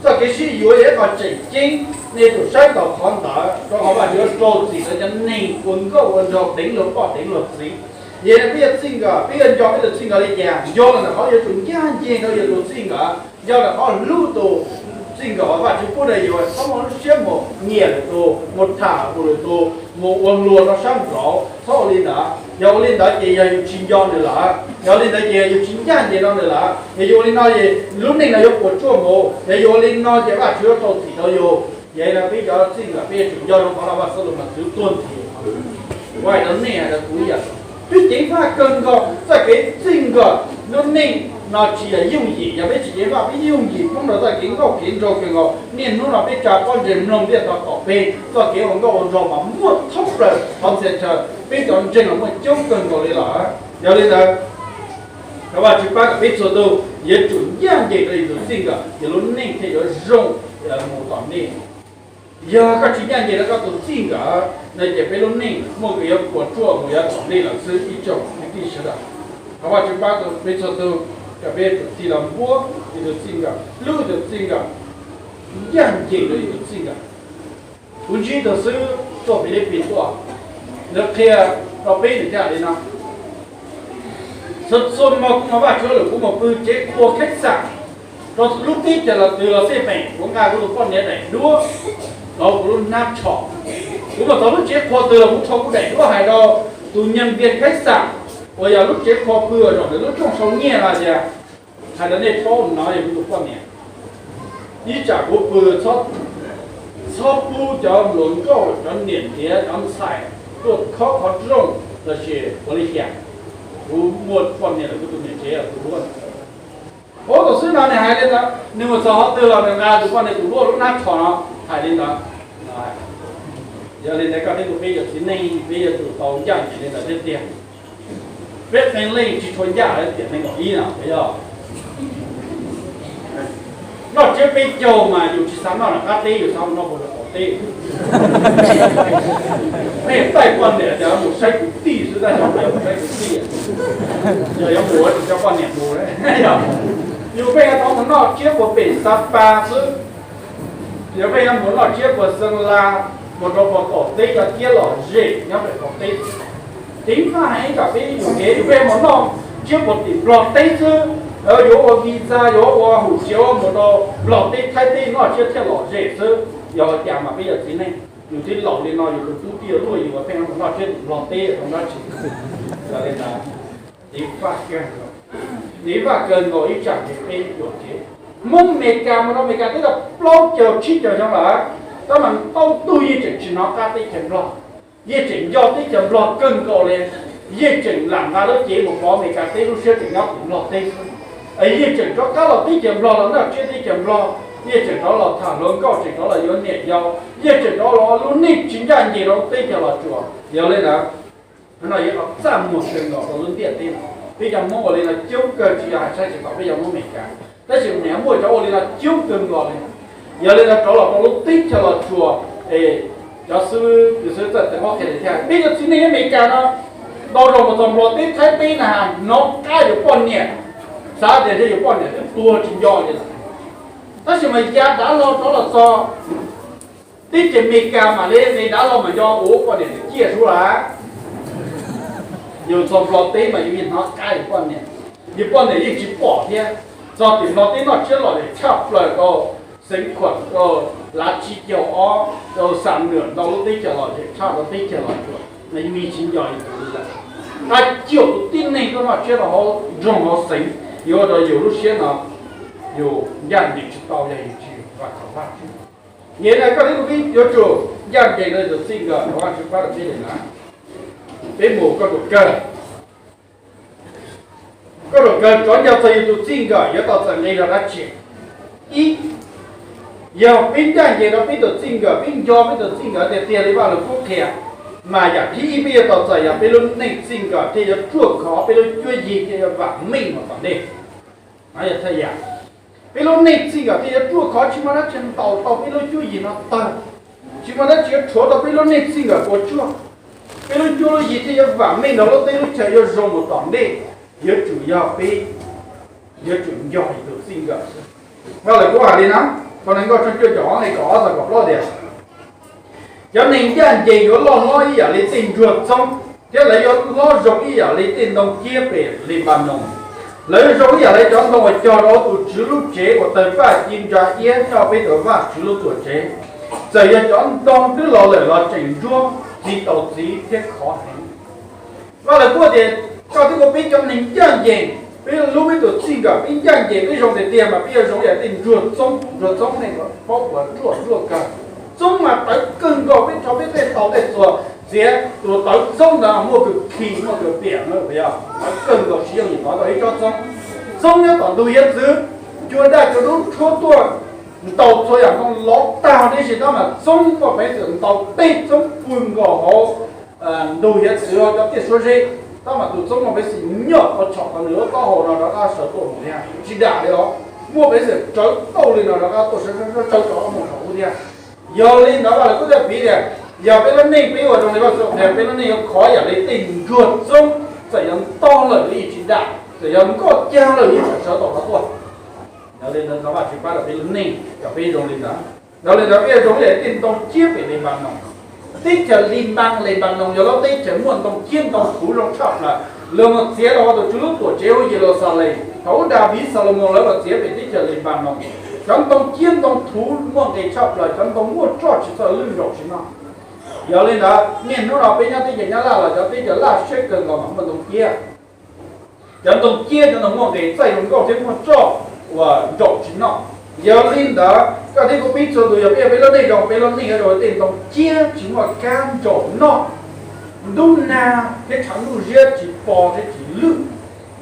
txoj kev sib yuav yog ib qho tseem ceeb, nej yuav tsum saib taus qhov ntawd, rau qhov Vajtswv yuav rau txim rau cov neeg ua nkauj ua nraug deev luag poj deev luag txiv. Yog peb yog txij nkawm, peb yuav nco peb tus txij nkawm li cas? Nco lawm ntawm qhov yuav tsum ncaj ncees rau yus tus txij nkawm, nco lawm qhov hlub tus txij nkawm uas Vajtswv pub rau yus, txhob muaj lub siab mus nyiam lwm tus, mus tham tus lwm tus, mus ua luag rau sab nraud, txhob ua li ntawd. Yog ua li ntawd ces yog yus tsis nco nws lawm, yog li ntawd ces yus tsis ncaj ncees rau nws lawm. Yog yus ua li no es lub neej no yuav puas tsuaj mus, yog yus ua li no ces Vajtswv yuav rau txim rau yus. Yog li no peb cov txij nkawm peb yuav tsum nco rau qhov no, Vaj Xab Lus Mas Txwv tuag ntxiv. Kuv hais rau nej hais rau kuv ib yam, twb ceev faj kawg nkaus txoj kev txij nkawm. Lub neej no tsis yog yooj yim, yog peb tsis ceev faj peb yooj yim poob rau txoj kev nkauj kev nraug kawg nkaus. Niaj hnub no peb tsa pob ntseg mloog ntiaj teb tau peb txoj kev ua nkauj ua nraug mas muaj thoob plaws qhov txhia chaw, peb cov ntseeg los muaj coob kawg nkaus li lawm. Yog li ntawd, thov Vajtswv pab kom peb txhua tus yuav tsum ncaj ncees rau yus tus txij nkawm, yus lub neej thiaj yuav zoo mus tom ntej. Yog koj tsis ncaj ncees rau koj tus txij nkawm no ces peb lub neej muaj kev yuav puas tsuaj mus yav tom ntej lawm xwb ib tsoom kwv tij sawv daws. Thov Vajtswv pab peb txhua tus kom peb yuav tsum tig los npuab yus tus txij nkawm, hlub yus tus txij nkawm, ncaj ncees rau yus tus txij nkawm. Kuv ntsib tus xib hwb tuaj Filipis tuaj, nws qhia rau peb nws thiaj li no, txhua txhua hmo kuv mus Vajtswv lawm kuv mus pw tsev kho khaib xam, rau lub teb chaws los twg los xij peem kuv nqa kuv tus poj niam daim duab rau kuv lub hnab tsho. Kuv mus txog lub tsev kho twg los kuv rho kuv daim duab hais rau tus nyeej npias khaib xam uas yog lub tsev kho pw uas zaum ntawm lub rooj sau nyiaj no tias, hais rau nej paub no yog kuv tus poj niam. Ib tsam kuv pw, txhob pub cov hluas nkauj, cov niam ntiav, cov ntxhais tuaj khob qhov rooj los sis ua li cas. Kuv muaj poj niam lawm, kuv tus niam tsev los tus duab. Ua tus xib hwb no nws hais li ntawd, nws mus txog qhov twg los nws nqa tus poj niam tus duab lub hnab tsho no hais li ntawd. Yog li ntawd koj thiab kuv peb cov txiv neej peb yuav tsum tau ncaj ncees li ntawd thiab tiag. Peb qee leej tsis tshua ncaj li tiam nees nkaum ib no puas yog? Noj tsiab peb caug mas yus tsis xav noj nram qab teb, yus xav noj puag tom qaum teb. Nej taij poj niam tias mus saib kwv tij xwb, tab sis mus saib kwv tij, yog yuav mus ua tsis coj poj niam mus. Yus pheej tau mus noj tsiab puag pem Xab Pas xwb, yus pheej yuav mus noj tsiab puag Xeeb Las, mus rau puag qaum teb, cov ciab lom zem nyob pem qaum teb. Ceev faj heev kom peb yuam kev, yus pheej mus noj tsiab puag tim Nplog teb xwb, yuav ua visa, yuav ua hum tsiav mus rau Nplog teb, Thaib teb noj tsiab thiaj lom zem xwb. Yog ua cas mas peb yog txiv neej yus twb laus li no, yus tus tub twb yuav luaj yus, pheej mus noj tsiab tim Nplog teb rau dab tsi? Yog li ntawd, ceev faj kawg nkaus, ceev faj kawg nkaus ib tsam ces peb yuam kev. Hmoob Amelikas mus rau Amelikas teb tau plaub caug tsib caug xyoo lawm, tab mas ntau tug yeej tseem tsis hnov qab teb chaws Nplog, yeej tseem nco teb chaws Nplog kawg nkaus li, yeej tseem lam nqa lub cev mus pov Amelikas teb, lub siab tseem nyob tim Nplog teb xwb. Yeej tseem rov qab los teb chaws Nplog los noj tsiab teb chaws Nplog, yeej tseem rov los tham hluas nkauj, tseem rov los yuav niam yau, yeej tseem rov los lub neej tsis ncaj ncees rau teb chaws Los Tsuas. Yog li ntawd, no yog qhov txaj muag kawg nkaus rau lub ntiaj teb no. Peb cov Hmoob ua li no coob kawg, tsis yog hais saib tsis tau peb cov Hmoob Amelikas, tab sis niam muaj cov ua li no coob kawg nkaus li. Yog li no rov los rau lub teb chaws Los Tsuas, es cov xib hwb, tus xib hwb txawj tau qhia tias peb cov txiv neej Amelikas no ntau zaus mus txog Nplog teb Thaib teb na, hnov qab yus poj niam, xav tias yog yus poj niam twb tuag tsis nco li lawm. Tab sis mas ya dav hlo rov los txog teb chaws Amelikas mam li me dav hlo mas nco ua poj niam nws ciaj sub lawm. Yus txog Nplog teb mas yus yeej hnov qab yus poj niam, yus poj niam yeej tsis pom thiab. Txog tim Nplog teb noj tsiab lom zem tshaj plaws rau Xeev Khuam, rau Lav Tsib Caug Ob, rau Xam Nwam, ntau lub teb chaws lom zem tshaj rau teb chaws Los Tsuas, mas yus yeej tsis nco yus tus li lawm. Qab ciaj tus tib neeg tuaj noj tsiab rau hauv nroog hauv xeev, yuav ua rau yus lub siab no yus ncaj ncees tsis tau, yog yus tsis vam khom Vajtswv. Yog li ntawd koj thiab kuv peb yuav tsum ncaj ncees rau yus tus txij nkawm, Vajtswv pab rau peb li na. Peb mus koj tus kawg, koj tus kawg rov nco txog yus tus txij nkawm yuav tau txais nqi zog dab tsi? Ib, yog peb ncaj ncees rau peb tus txij nkawm, peb nco peb tus txij nkawm tiag tiag li Vajluskub qhia, mas yam thib ib peb yuav tau txais yog peb lub neej txij nkawm thiaj yuav ruaj khov, peb lub cuab yig thiaj yuav vam meej mus tom ntej. Yog thaj yam, peb lub neej txij nkawm thiaj yuav ruaj khov, tsis muaj dab tsi ntaus tau peb lub cuab yig no tawg, tsis muaj dab tsi yuav rhuav tau peb lub neej txij nkawm puas tsuaj. Peb lub cuab lub yig thiaj yuav vam meej nrog lub teb lub chaw yuav zoo mus tom ntej. Yuav tsum yog peb yuav tsum nco yus tus txij nkawm xwb. Vajluskub hais li na, Phau Ntawv Nkauj tshooj cuaj caum ob nqe kaum ob txog kaum plaub tias, cov neeg ncaj ncees yuav loj hlob ib yam li tej ntsuag txoob, thiab lawv yuav hlob zoo ib yam li tej ntoo ciab pem Lenpanoos. Lawv yuav zoo ib yam li cov ntoo uas cog rau tus Tswv lub tsev uas tawg paj ci ntsa iab nyob peb tus Vajtswv lub tuam tsev. Txawm yog cov ntoo twb los lawm los tseem ntsuab, txiv taus txiv thiab khov heev. Vajluskub tias koj thiab kuv peb cov neeg ncaj ncees, peb hlub peb tus txij nkawm, peb ncaj ncees, peb zoo tiag tiag mas peb yuav zoo yam tej ntsuag txoob. Ntsuag txoob nej paub puas ruaj ruaj kawg. Txoob mas tawv kawg nkaus, peb rho peb tej taus tej txuas txiav tus tawv txoob ntawd muaj kws khi muaj kws piam na, yog tawv kawg nkaus tsis yooj yim hnov tau ib tsob txoob. Txoob nyob tom ntug hiav txwv, cua daj cua dub rhuab tuaj ntaus txhua yam ntoo lov tag tib si, tab mas txoob muaj peev xwm ntaus tej txoob pw nkaus hauv ntug hiav txwv cov tiaj suab zeb, tab mas tus txoob muaj peev xwm nyom tau tshom tau nws lub taub hau no rov qab sawv tuaj mus thiab tsis dam li os. Muaj peev xwm tsawv tauj li no rov qab tuaj sawv sawv rov qab mus saum ub thiab. Yog li ntawd Vajluskub thiaj piv tias yog peb lub neej peb ua zoo li Vajtswv qhia, peb lub neej yuav khov yam li tej ntsuag txoob, txawm yog ntog lawm los yeej tsis dam, txawm yog nkoj cag lawm yeej tseem sawv tau rov tuaj. Yog li ntawd thov Vajtswv pab rau peb lub neej kom peb zoo li ntawd. Yog li ntawd peb yuav zoo li tej ntoo ciab pem Lenpanoos. Teb chaws Lenpanoos, Lenpanoos yog lub teb chaws muaj ntoo ciab ntoo thuv zoo tshaj plaws. Luag mus txiav rau tus Tswv lub tuam tsev hauv Yeluxalees, thaum ub Daviv Xalumoos lawv los txiav pem teb chaws Lenpanoos. Cov ntoo ciab ntoo thuv muaj nqis tshaj plaws, cov ntoo muaj roj tsis txawj lwj nraum tsis noj. Yog li ntawd niaj hnub no peb nyob teb chaws Nyab Laj los cov teb chaws Laj siab kawg nkaus mas muaj ntoo ciab. Cov ntoo ciab cov ntoo muaj nqis txaij zoo nkauj thiab muaj roj uas nraum tsis noj. Yog li ntawd koj thiab kuv peb txhua tus yog peb, peb lub neej zoo, peb lub neej yuav zoo li tej ntoo ciab tsis muaj kab nraum noj, ntub nag thiab tshav ntuj ziab tsis pos thiab tsis lwj.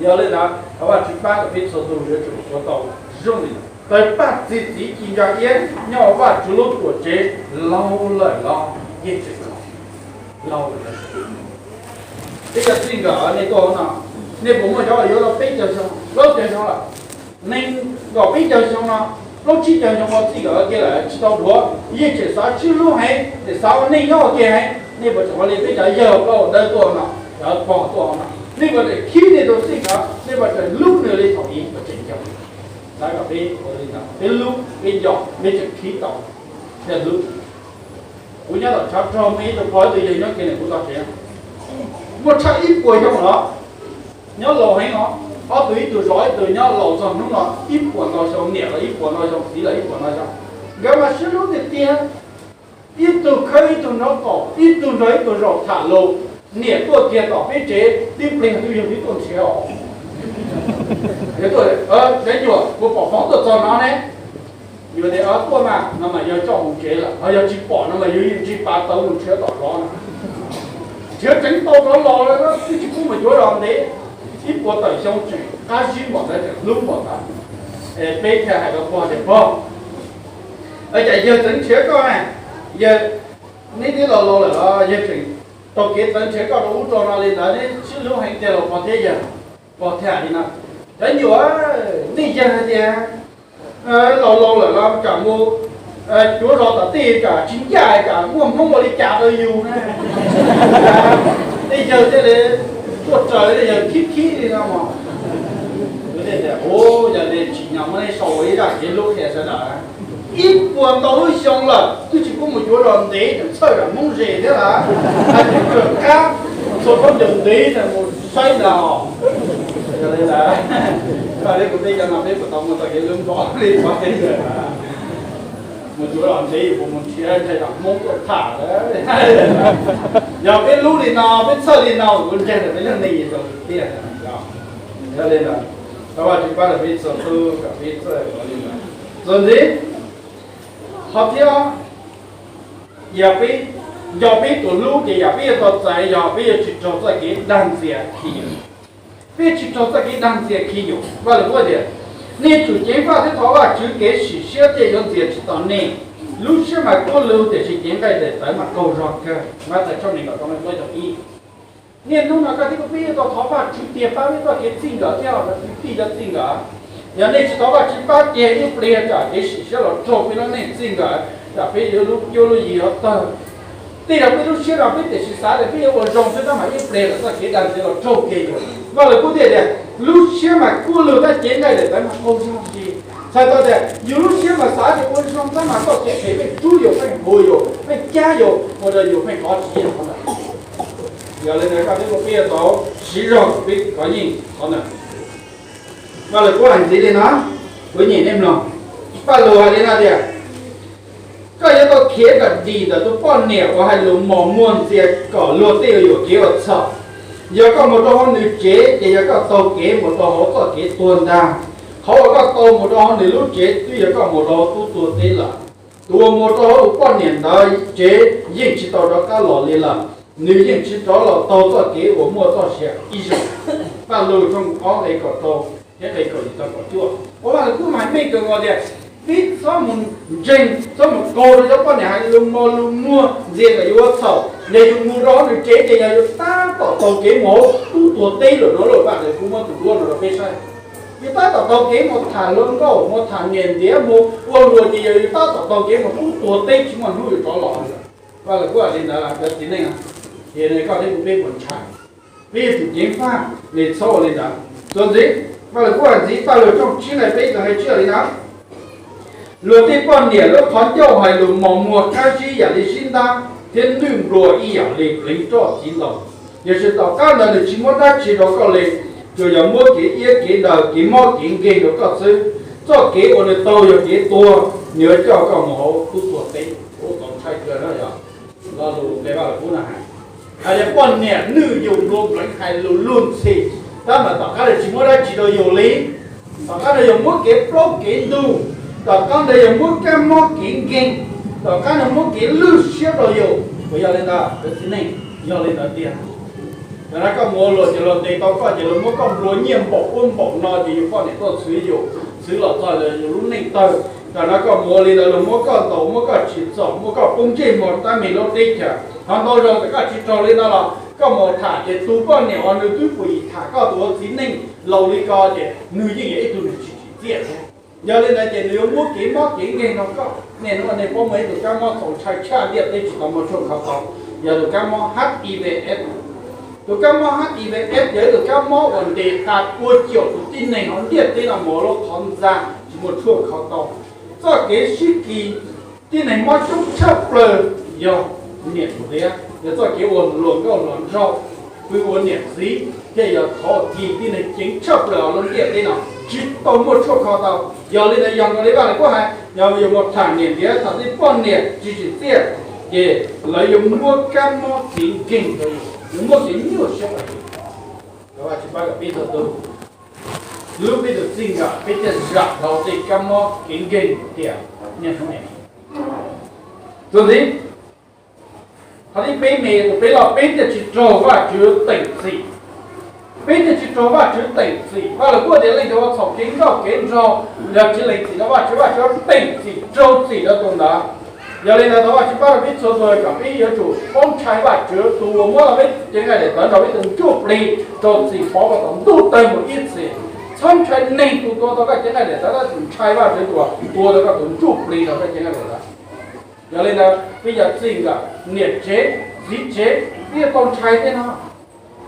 Yog li ntawd thov Vajtswv pab kom peb txhua tus yuav tsum ua tau zoo li ntawd. Tawg paj txi txiv ci ntsa iab nyob Vajtswv lub tuam tsev laug lawm los yeej tseem laug lawm. Peb cov txij nkawm nej tuaj hauv no, nej puas muaj cov uas yuav tau peb caug xyoo, plaub caug xyoo lawm? Neeg nkaum peb caug xyoo no, plaub tsib caug xyoo no txij nkawm kiag lawm tsis tau dhuav, yeej tseem xav sib hlub heev, tseem xav ua neej nyob ua ke heev. Nej puas tseem ua li peb cov yawg plaub dawb tuaj no, cov pog tuaj no, nej puas tseem khib nej tus txij nkawm, nej puas tseem hlub nws li thaum ub puas tseem nco? Xav kom peb ua li ntawd, peb hlub peb nco, peb tseem khib tau thiab hlub. Kuv nyob tom tshav rog muaj ib tug pog ib tug yawg nyob kiag ntawm kuv tog tsev, muaj tshaj ib puas xyoo lawm, nyob laus heev os. Ob tug ib tug zov ib tug nyob laus txog hnub no ib puas ntau xyoo, niam los ib puas ntau xyoo, txiv los ib puas ntau xyoo. Nkawd mas sib hlub tiag tiag, ib tug khawb ib tug nraub qaum, ib tug nrog ib tug zaum tham lus. Niam tuaj kiag tom peb tsev tib pliag twb yog twb tuaj nrhiav os. Cov nyuam, kuv pom pog tuaj txog no ne. Yuav tias tuaj mas no mas yog coj mus tsev lawm, ho yog tsis pom no mas yog yeej tsis pav tawv mus nrhiav tom zov no. Nrhiav tseev tau rov los lawm twb tsis pub mus cuav zos ntev. Ib puas tawm xyoo tseem qab zib npaum ntawd, tseem hlub npaum ntawd. Es peb thiaj hais rau pog tias pog, cas yawg txeev nrhiav koj na, yawg, neb twb laus laus lawm los yawg tseem taug kev txeev nrhiav koj rau ub rau no li ntawd, neb sib hlub heev tiag los pog thiab yawg? Pog thiaj hais li no, cov nyuam, nej yawg hais tias laus laus lawm los tsam mus cuav zos tom tej tsam tsis ncaj, tsam muaj hmoob ua li cas rau yus na. Tej yawg thiaj li tuaj raws li yawg khib khib li no mog. Yog li tsim nyog muab neb sau ua ib zaj kev hlub qhia sawv daws. Ib puas ntau lub xyoo lawm twb tsis pub mus cuav zos ntev, tseem txhawj zam hmoob ze thiab lawm. Hais tias kawg qab txhua khaub ncaws ntev mus saib ntag. Yog li ntawd, kuv tej cov no peb puas tau muaj txoj kev hlub npaum li pog thiab yawg? Mus cuav zos ntev yus puas mus nrhiav ntshai zam hmoob tuaj tham lawm? Yog peb hlub li no, peb txhawj li no, kuv ntseeg tias peb lub neej zoo tiag. Yog li ntawd, thov Vajtswv pab rau peb txhua tus kom peb txawj ua li ntawd. Txuas ntxiv, qhov thib ob, Yog peb nco peb tus hlub ces yog peb yuav tau txais, yog peb yuav tsis raug txoj kev dag ntxias khi yus. Peb tsis raug txoj kev dag ntxias khi yus. Vaj Lus Kub tias, nej tsum ceev faj thiab thov Vajtswv, kev sim siab thiaj yuav ntxias tsis tau nej. Lub siab mas kub lug, tiam sis cev nqaij daim tawv mas qaug zog kawg. Mathais tshooj nees nkaum rau nqe plaub caug ib. Niaj hnub no koj thiab kuv peb yuav tau thov Vajtswv tiag pab peb txoj kev txij nkawm thiab kwv tij cov txij nkawm. Yog nej tsis thov Vajtswv pab tiag ib pliag tsam kev sim siab los raug peb lub neej txij nkawm, tsam peb yuav lub cuab lub yig ho tawg. Tej zaum peb lub siab no peb tiam sis xav tias peb yuav ua zoo xwb tab mas ib pliag lawm txoj kev dag ntxias los raug kiag yus. Vaj Lus Kub thiaj tias, lub siab mas kub lug tab cev nqaij daim tawv mas qaug zog ntsis. Txhais tau tias yus lub siab mas xav tias ua zoo tab mas txoj kev phem pheej rub yus, pheej hu yus, pheej cab yus ua rau yus pheej qhov tsis yeej qhov ntawd. Yog li ntawd koj thiab kuv peb yuav tau siv zog peb kov yeej qhov ntawd. Vaj Lus Kub hais ntxiv li no, kuv nyeem nej mloog. Vaj Lus hais li no tias, koj yuav tau khiav kom dim ntawm tus poj niam uas hais lus mos muag ntxias kom luag tej uas yuam kev ua txhaum. Yog koj mus rau hauv nws tsev ces yog koj taug kev mus rau hauv txoj kev tuag ntag. Qhov uas koj tau mus rau hauv nws lub tsev twb yog koj mus rau hauv tub tuag teb lawm. Tus uas mus rau hauv tus poj niam ntawd tsev yeej tsis tau rov qab los li lawm, nws yeej tsis rov los taug txoj kev uas muaj txoj sia ib zaug. Paj Lug tshooj ob nqe kaum rau thiab nqe kaum yim txog kaum cuaj. Ua Vaj Lus Kub mas meej kawg nkaus tias peb txhob mus ntseeg, txhob mus qaug rau cov poj niam hais lus mos lus muag ntxias kom yus ua txhaum. Yog yus mus rau hauv nws tsev ces yog yus tab tom taug kev mus hauv tub tuag teb lawm no lauj. Vaj Lus Kub muab tus duab no rau peb saib. Yus tab tom taug kev mus tham hluas nkauj, mus tham niam ntiav, mus ua luag ces yog yus tab tom taug kev mus tub tuag teb tsis muaj hnub yus rov los li. Vaj Lus Kub hais li ntawd cov txiv neej, ces koj thiab kuv peb puas ntshai? Peb yuav tsum ceev faj li txhob ua li ntawd. Txuas ntxiv, Vaj Lus Kub hais ntxiv Paj Lug tshooj tsib nqe peb txog nqe tsib li no, luag tej poj niam lub qhov ncauj hais lus mos muag qab zib yam li zib ntab, thiab nwj nplua ib yam li pleev roj txiv ntoo. Tiam sis tom qab ntawd nws tsis muab dab tsi rau koj li, tsuas yog muab kev iab kev daw, kev mob kev nkeeg rau koj xwb. Txoj kev uas nws taug yog kev tuag, nws yuav coj koj mus hauv tub tuag teb. Ua txaus ntshai kawg no yog lo lus nqe Vaj Lus Kub no hais. Hais tias poj niam nwj yus nplua pleev hais lus luag ntxhi, tab mas tom qab ntawd tsis muab dab tsi rau yus li. Tom qab ntawd yog muab kev plaub kev ntug, tom qab ntawd yog muab kab mob kev nkeeg, tom qab ntawd muab kev lwj siab rau yus. Puas yog li ntawd cov txiv neej? Yog li ntawd tiag. Tam no koj mus ua luag ces luag ntes tau koj ces luag muab koj nplua nyiaj npaum ub npaum no ces yus poj niam tuaj txhwv yus, txhwv los txog yus lub neej tawg. Tam no koj mus ua li ntawd luag muab koj ntaus, muab koj tsim txom, muab koj poob ntsej muag tab meeg lub teb chaws. Qhov ntau zaus txawm koj tsis raug li no los koj mus tham ces tus poj niam uas nws twb pum yim tham koj tus ua txiv neej laus li ko ces nws yeej yog ib tug neeg tsis tsim txiaj thiab. Yog li ntawd ces nws yuav muab kev mob kev nkeeg rau koj. Niaj hnub no nej paub muaj ib tug kab mob txaus ntshai tshaj ntiaj teb tsis tau muaj tshuaj kho tau, yog tus kab mob HIV AIDS. Tus kab mob HIV AIDS yog ib tug kab mob uas ntes tag pua caum tus tib neeg hauv ntiaj teb no mus ua lub qhov ntxa tsis muaj tshuaj kho tau. Txoj kev sib kis tib neeg mob coob tshaj plaws yog niam ntiav, yog txoj kev ua hluas nkauj hluas nraug, pw ua niam txiv, thiaj yog qhov kis tib neeg ceev tshaj plaws hauv lub ntiaj teb no, tsis tau muaj tshuaj kho tau. Yog li ntawd yog nkaus li Vaj Lus Kub hais, yog yus mus tham niam ntiav, tham tej poj niam tsis tsim txiaj, ces lawv yuav muab kab mob kev nkeeg rau yus, yuav muab kev nyuaj siab rau yus. Thov Vajtswv pab kom peb txhua tus hlub peb tus txij nkawm, peb thiaj zam tau tej kab mob kev nkeeg tiam niaj hnub no. Txuas ntxiv, qhov thib peb, peb los peb thiaj tsis raug Vajtswv teem txim. Peb thiaj tsis raug Vajtswv teem txim. Vaj Lus Kub tias leej twg ua txhaum kev nkauj kev nraug, yog tsis lees txim rau Vajtswv, Vajtswv teem txim raug txim rau tus ntawd. Yog li ntawd thov Vajtswv pab rau peb txhua tus kom peb yuav tsum paub ntshai Vajtswv tus uas muab tau peb cev nqaij daim tawv nrog peb tus ntsuj plig rau txim pov kom tau ntuj tawg mus ib txhis. Txhob ntshai neeg tus tua tau koj cev nqaij daim tawv, tab sis ntshai Vajtswv tus uas tua tau koj tus ntsuj plig rau koj cev nqaij daim tawv. Yog li ntawd peb yog txij nkawm niam tsev txiv tsev, peb yuav tau ntshai tej no,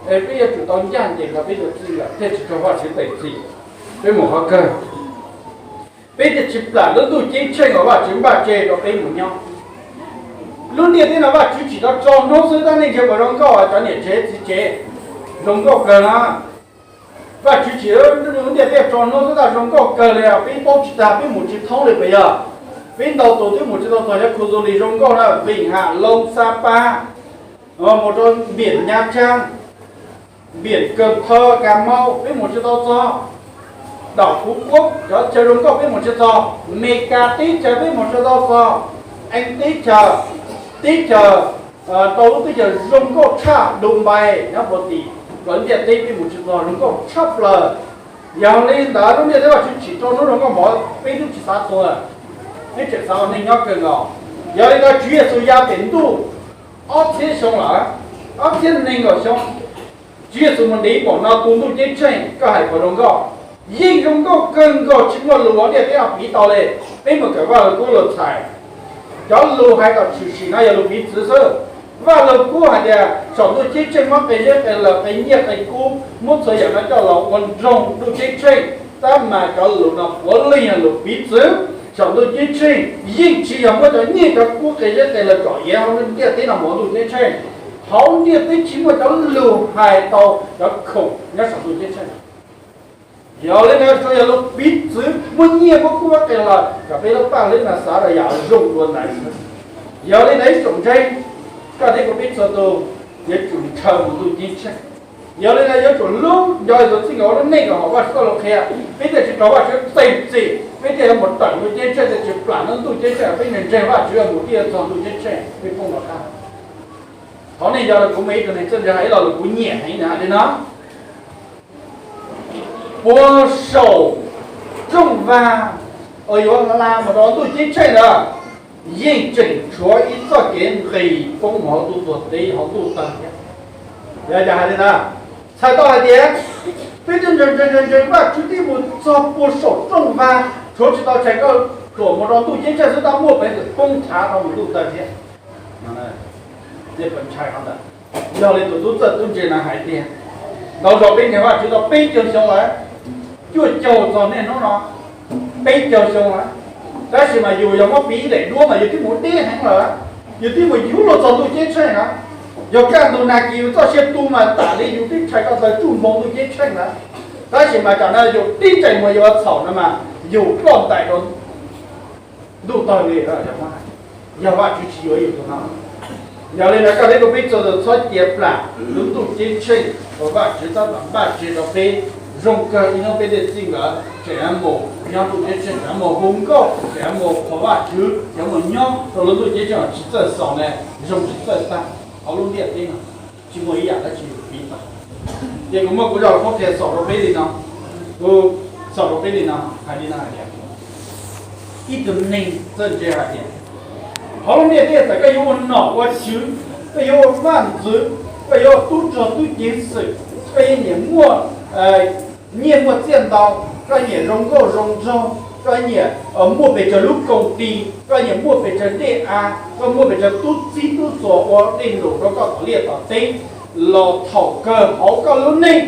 es peb yuav tsum tau ncaj ncees rau peb tus txij nkawm thiaj tsis raug Vajtswv teem txim. Peb mus qhov kawg, peb thiaj tsis plam lub ntuj ceeb tsheej uas Vajtswv npaj tseg rau peb mus nyob. Lub ntiaj teb no Vajtswv tsim tau tso hnub xwb tab neej ntshe puas zoo nkauj cov niam tsev txiv tsev, zoo nkauj kawg na. Vajtswv tsim lub ntiaj teb tso hnub xwb tab zoo nkauj kawg li, peb paub tsis tag, peb mus tsis thoob li puas yog? Peb ntau tus twb mus tsis tau txog cov khu du lịch zoo nkauj na, Vịnh Hạ Long, Sapa, mus rau Biển Nha Trang, Biển Cần Thơ, Cà Mau peb mus tsis tau txog. Đảo Phú Quốc cov chaw zoo nkauj peb mus tsis txog, Meskas teb chaws peb mus tsis tau txog, Anh teb chaws, teb chaws, rau lub teb chaws zoo nkauj tshaj Dubai nyob Puas Tim, plawv ntiaj teb peb mus tsis txog, zoo nkauj tshaj plaws. Yog li ntawd lub ntiaj teb Vajtswv tsim rau hnub zoo nkauj mov peb twb tsis xav tuag, peb tseem xav ua neej nyob kawg nkaus. Yog li ntawd Tswv Yexus ya pem ntuj ob txhiab xyoo lawm, ob txhiab nees nkaum xyoo, Tswv Yexus mus ntev npaum no tus ntuj ceeb tsheej koj hais puas zoo nkauj? Yeej zoo nkauj kawg nkaus tsis muaj lus ua ntiaj teb no piv tau li. Peb mus kawm Vaj Lug Kub lus txhais, cov lus hais kom tshwm sim no yog lus piv txwv xwb. Vaj Lug Kub hais tias saum ntuj ceeb tsheej muab qe zeb qe laws qe nyiaj qe kub muab txhua yam no coj los ua nroog ntuj ceeb tsheej, tab mas cov lus no puav leej yog lus piv txwv. Saum ntuj ceeb tsheej yeej tsis yog muab cov nyiaj cov kub qe zeb qe laws tsom iav hauv ntiaj teb no mus ua ntuj ceeb tsheej. Hauv ntiaj teb tsis muaj cov lus hais tau cov khoom nyob saum ntuj ceeb tsheej. Yog li ntawd tsuas yog lus piv txwv muab nyiaj muab kub muab qe laws kom peb lub paj lub na xav rau yam zoo dua ntawd xwb. Yog li ntawd ib tsoom ntseeg, koj thiab kuv peb txhua tus yuav tsum ntshaw mus ntuj ceeb tsheej. Yog li ntawd yuav tsum hlub nco tus txij nkawm ua lub neej kom haum Vajtswv txoj lus qhia, peb thiaj tsis raug Vajtswv txeeb txim, peb thiaj yuav mus tawm ntuj ceeb tsheej, thiaj tsis plam ntuj ceeb tsheej, peb ntseeg Vajtswv mus thiaj txog ntuj ceeb tsheej, peb poob nroo qab. Thov nej nco, kuv muaj ib tug neeg txawj ntse hais ib lo lus kuv nyiam heev, nws hais li no: Puag saum rooj vag uas yuav hla mus rau ntuj ceeb tsheej ntawd, yeej tseem tshuav ib txoj kev nqis poob mus hauv ntuj tuag teb hauv ntuj tawg thiab. Yog hais li ntawd, txhais tau hais tias peb twb ntseeg ntseeg ntseeg Vajtswv tib mus txog puag saum rooj vag, tshuav tsis tau tshais koj tuam mus rau ntuj ceeb tsheej xwb, tab muaj peev xwm poob thav rau mus ntuj tawg thiab. Yog li tus tub txawj tub ntse no hais tias, ntau zaus peb ntseeg Vajtswv tau peb caug xyoo lawm, cuaj caug txog niaj hnub no, peb caug xyoo lawm, tab sis mas yus yog muab piv ib daim duab mas yus twb mus deb heev lawm, yus twb mus yuav luag txog ntuj ceeb tsheej na. Yog kaj ntug nag kis yus txoj sia tu mas tam li yus twb tshais koj taw tsuj npoo ntuj ceeb tsheej na. Tab sis mas tam no yus tib tseem mus yuav txhaum no mas yus ploj ntais rau ntuj tawg li. Yog Vajtswv tsis yuav yus tus no. Yog li ntawd koj thiab kuv peb txhua tus txhob cia plam lub ntuj ceeb tsheej uas Vajtswv tab tom npaj tseg rau peb. Zoo kawg ib hnub peb tej txij nkawm tseem mus nyob ntuj ceeb tsheej, tseem mus hu nkauj, tseem mus qhuas Vajtswv, tseem mus nyob rau lub ntuj ceeb tsheej uas tsis txawj xaus ne, zoo tsis txawj tag hauv lub ntiaj teb no. Tsis muaj ib yam dab tsi piv tau. Ces kuv muab kuv zaj lus qhuab qhia xaus rau peb li no, kuv xaus rau peb li no, hais li no hais tias, ib tug neeg txawj ntse hais tias, hauv lub ntiaj teb txawm koj yuav ua nom ua tswv, koj yuav ua vaj ntxwv, koj yuav ua tub rog tub ceev xwm, koj yuav nyiam muaj nyiaj muaj txiaj ntau, koj nyiam zoo nkauj zoo nraug, koj nyiam muaj pes tsawg lub koom tis, koj nyiam muaj pes tsawg dej av, koj muaj pes tsawg tub txib tub txuas ua dej num rau koj tom liaj tom teb, los thaum kawg hauv koj lub neej,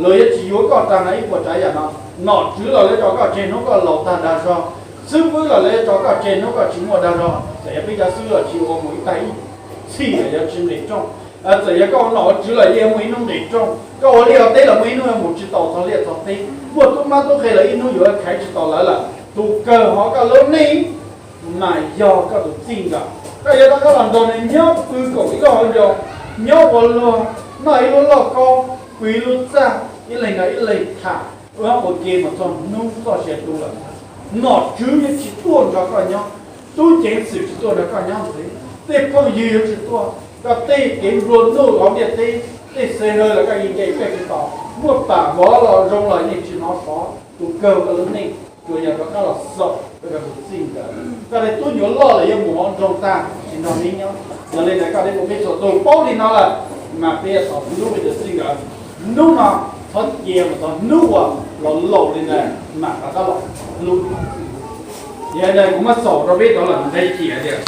luag yuav tsis yuav koj tag nrho ib puas tsav yam no. Nom tswv los lawv tso koj tseg hnub koj laus tag dag zog, xib fwb los lawv tso koj tseg hnub koj tsis muaj dag zog. Txawm yog peb cov xib fwb los tsis ua mus ib tag ib txhij los yuav tsis nqis rooj, txawm yog koj ua nom ua tswv los yeej muaj ib hnub nqis rooj, koj ua liaj ua teb los muaj ib hnub yuav mus tsis tau txog liaj txog teb, muaj tub mab tub qhe los ib hnub yuav khaiv tsis tau lawv lawm. Tus kawg hauv koj lub neej mas yog koj tus txij nkawm. Koj yuav rov qab los nrog nws nyob pw koom ib lub hauv nroog, nyob ua luag, noj ib lub lauj kaub, pw ib lub txaj, ib leeg nrog ib leeg tham, ua ua ke mus txog hnub txoj sia tu lawm. Nom tswv yuav tsis tuaj nrog koj nyob, tub ceev xwm tsis tuaj nrog koj nyob ntxiv, tej phooj ywg yuav tsis tuaj, koj tej kev nplua nuj hauv ntiaj teb, tej xe hơi los koj yeej nce koj tsis tau, muaj pam vov los zoo los yeej tsis hnov xov. Tus kawg koj lub neej tsuas yog rov qab los xaum koj tus txij nkawm. Koj tej tub nyuam loj los yuav mus hauv nroog tag tsis nrog neb nyob. Yog li ntawd koj thiab kuv peb txhua tus paub li no lawm, mas peb yuav tau hlub peb tus txij nkawm. Hnub no txhob cia mus txog hnub uas los laus li ntawd mam rov qab los hlub. Yog li ntawd kuv muab xaus rau peb tau los nqe ciam tias,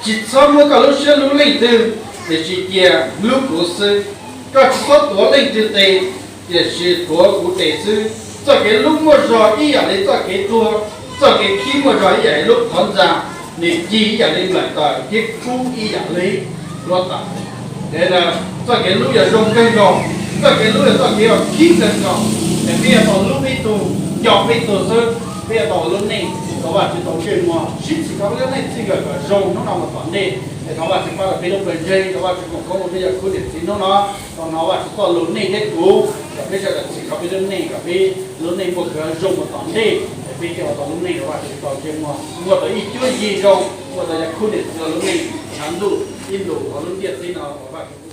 tsis txhob muab koj lub siab hlub leej twg, tiam sis cia hlub kuv xwb. Koj tsis txhob tuav leej twg tes, tiam sis tuav kuv tes xwb. Txoj kev hlub muaj zog ib yam li txoj kev tuag, txoj kev khib muaj zog ib yam li lub qhov ntxa, nws cig ib yam li nplaim taws thiab kub ib yam li hluav taws. Txoj kev hlub yog zoo kawg nkaus, txoj kev hlub yog txoj kev uas khib kawg nkaus. Es peb yuav tau hlub peb tug, nco peb tug xwb, peb yuav tau ua lub neej thov Vajtswv tau ntsej muag, sib txhim kho peb lub neej txij nkawm kom zoo hnub no mus tom ntej. Es thov Vajtswv pab kom peb lub pawg ntseeg, thov Vajtswv foom koob rau peb cov khub niam txiv hnub no, thov Vajtswv txoj lus nej thiab kuv, kom peb sawv daws txhim kho peb lub neej, kom peb lub neej muaj kev zoo mus tom ntej, es peb thiaj ua tau lub neej thov Vajtswv tau ntsej muag, muaj tau ib cuab yig zoo, muaj tau cov khub niam txiv lub neej tshav ntuj ib ntus hauv lub ntiaj teb no uas Vajtswv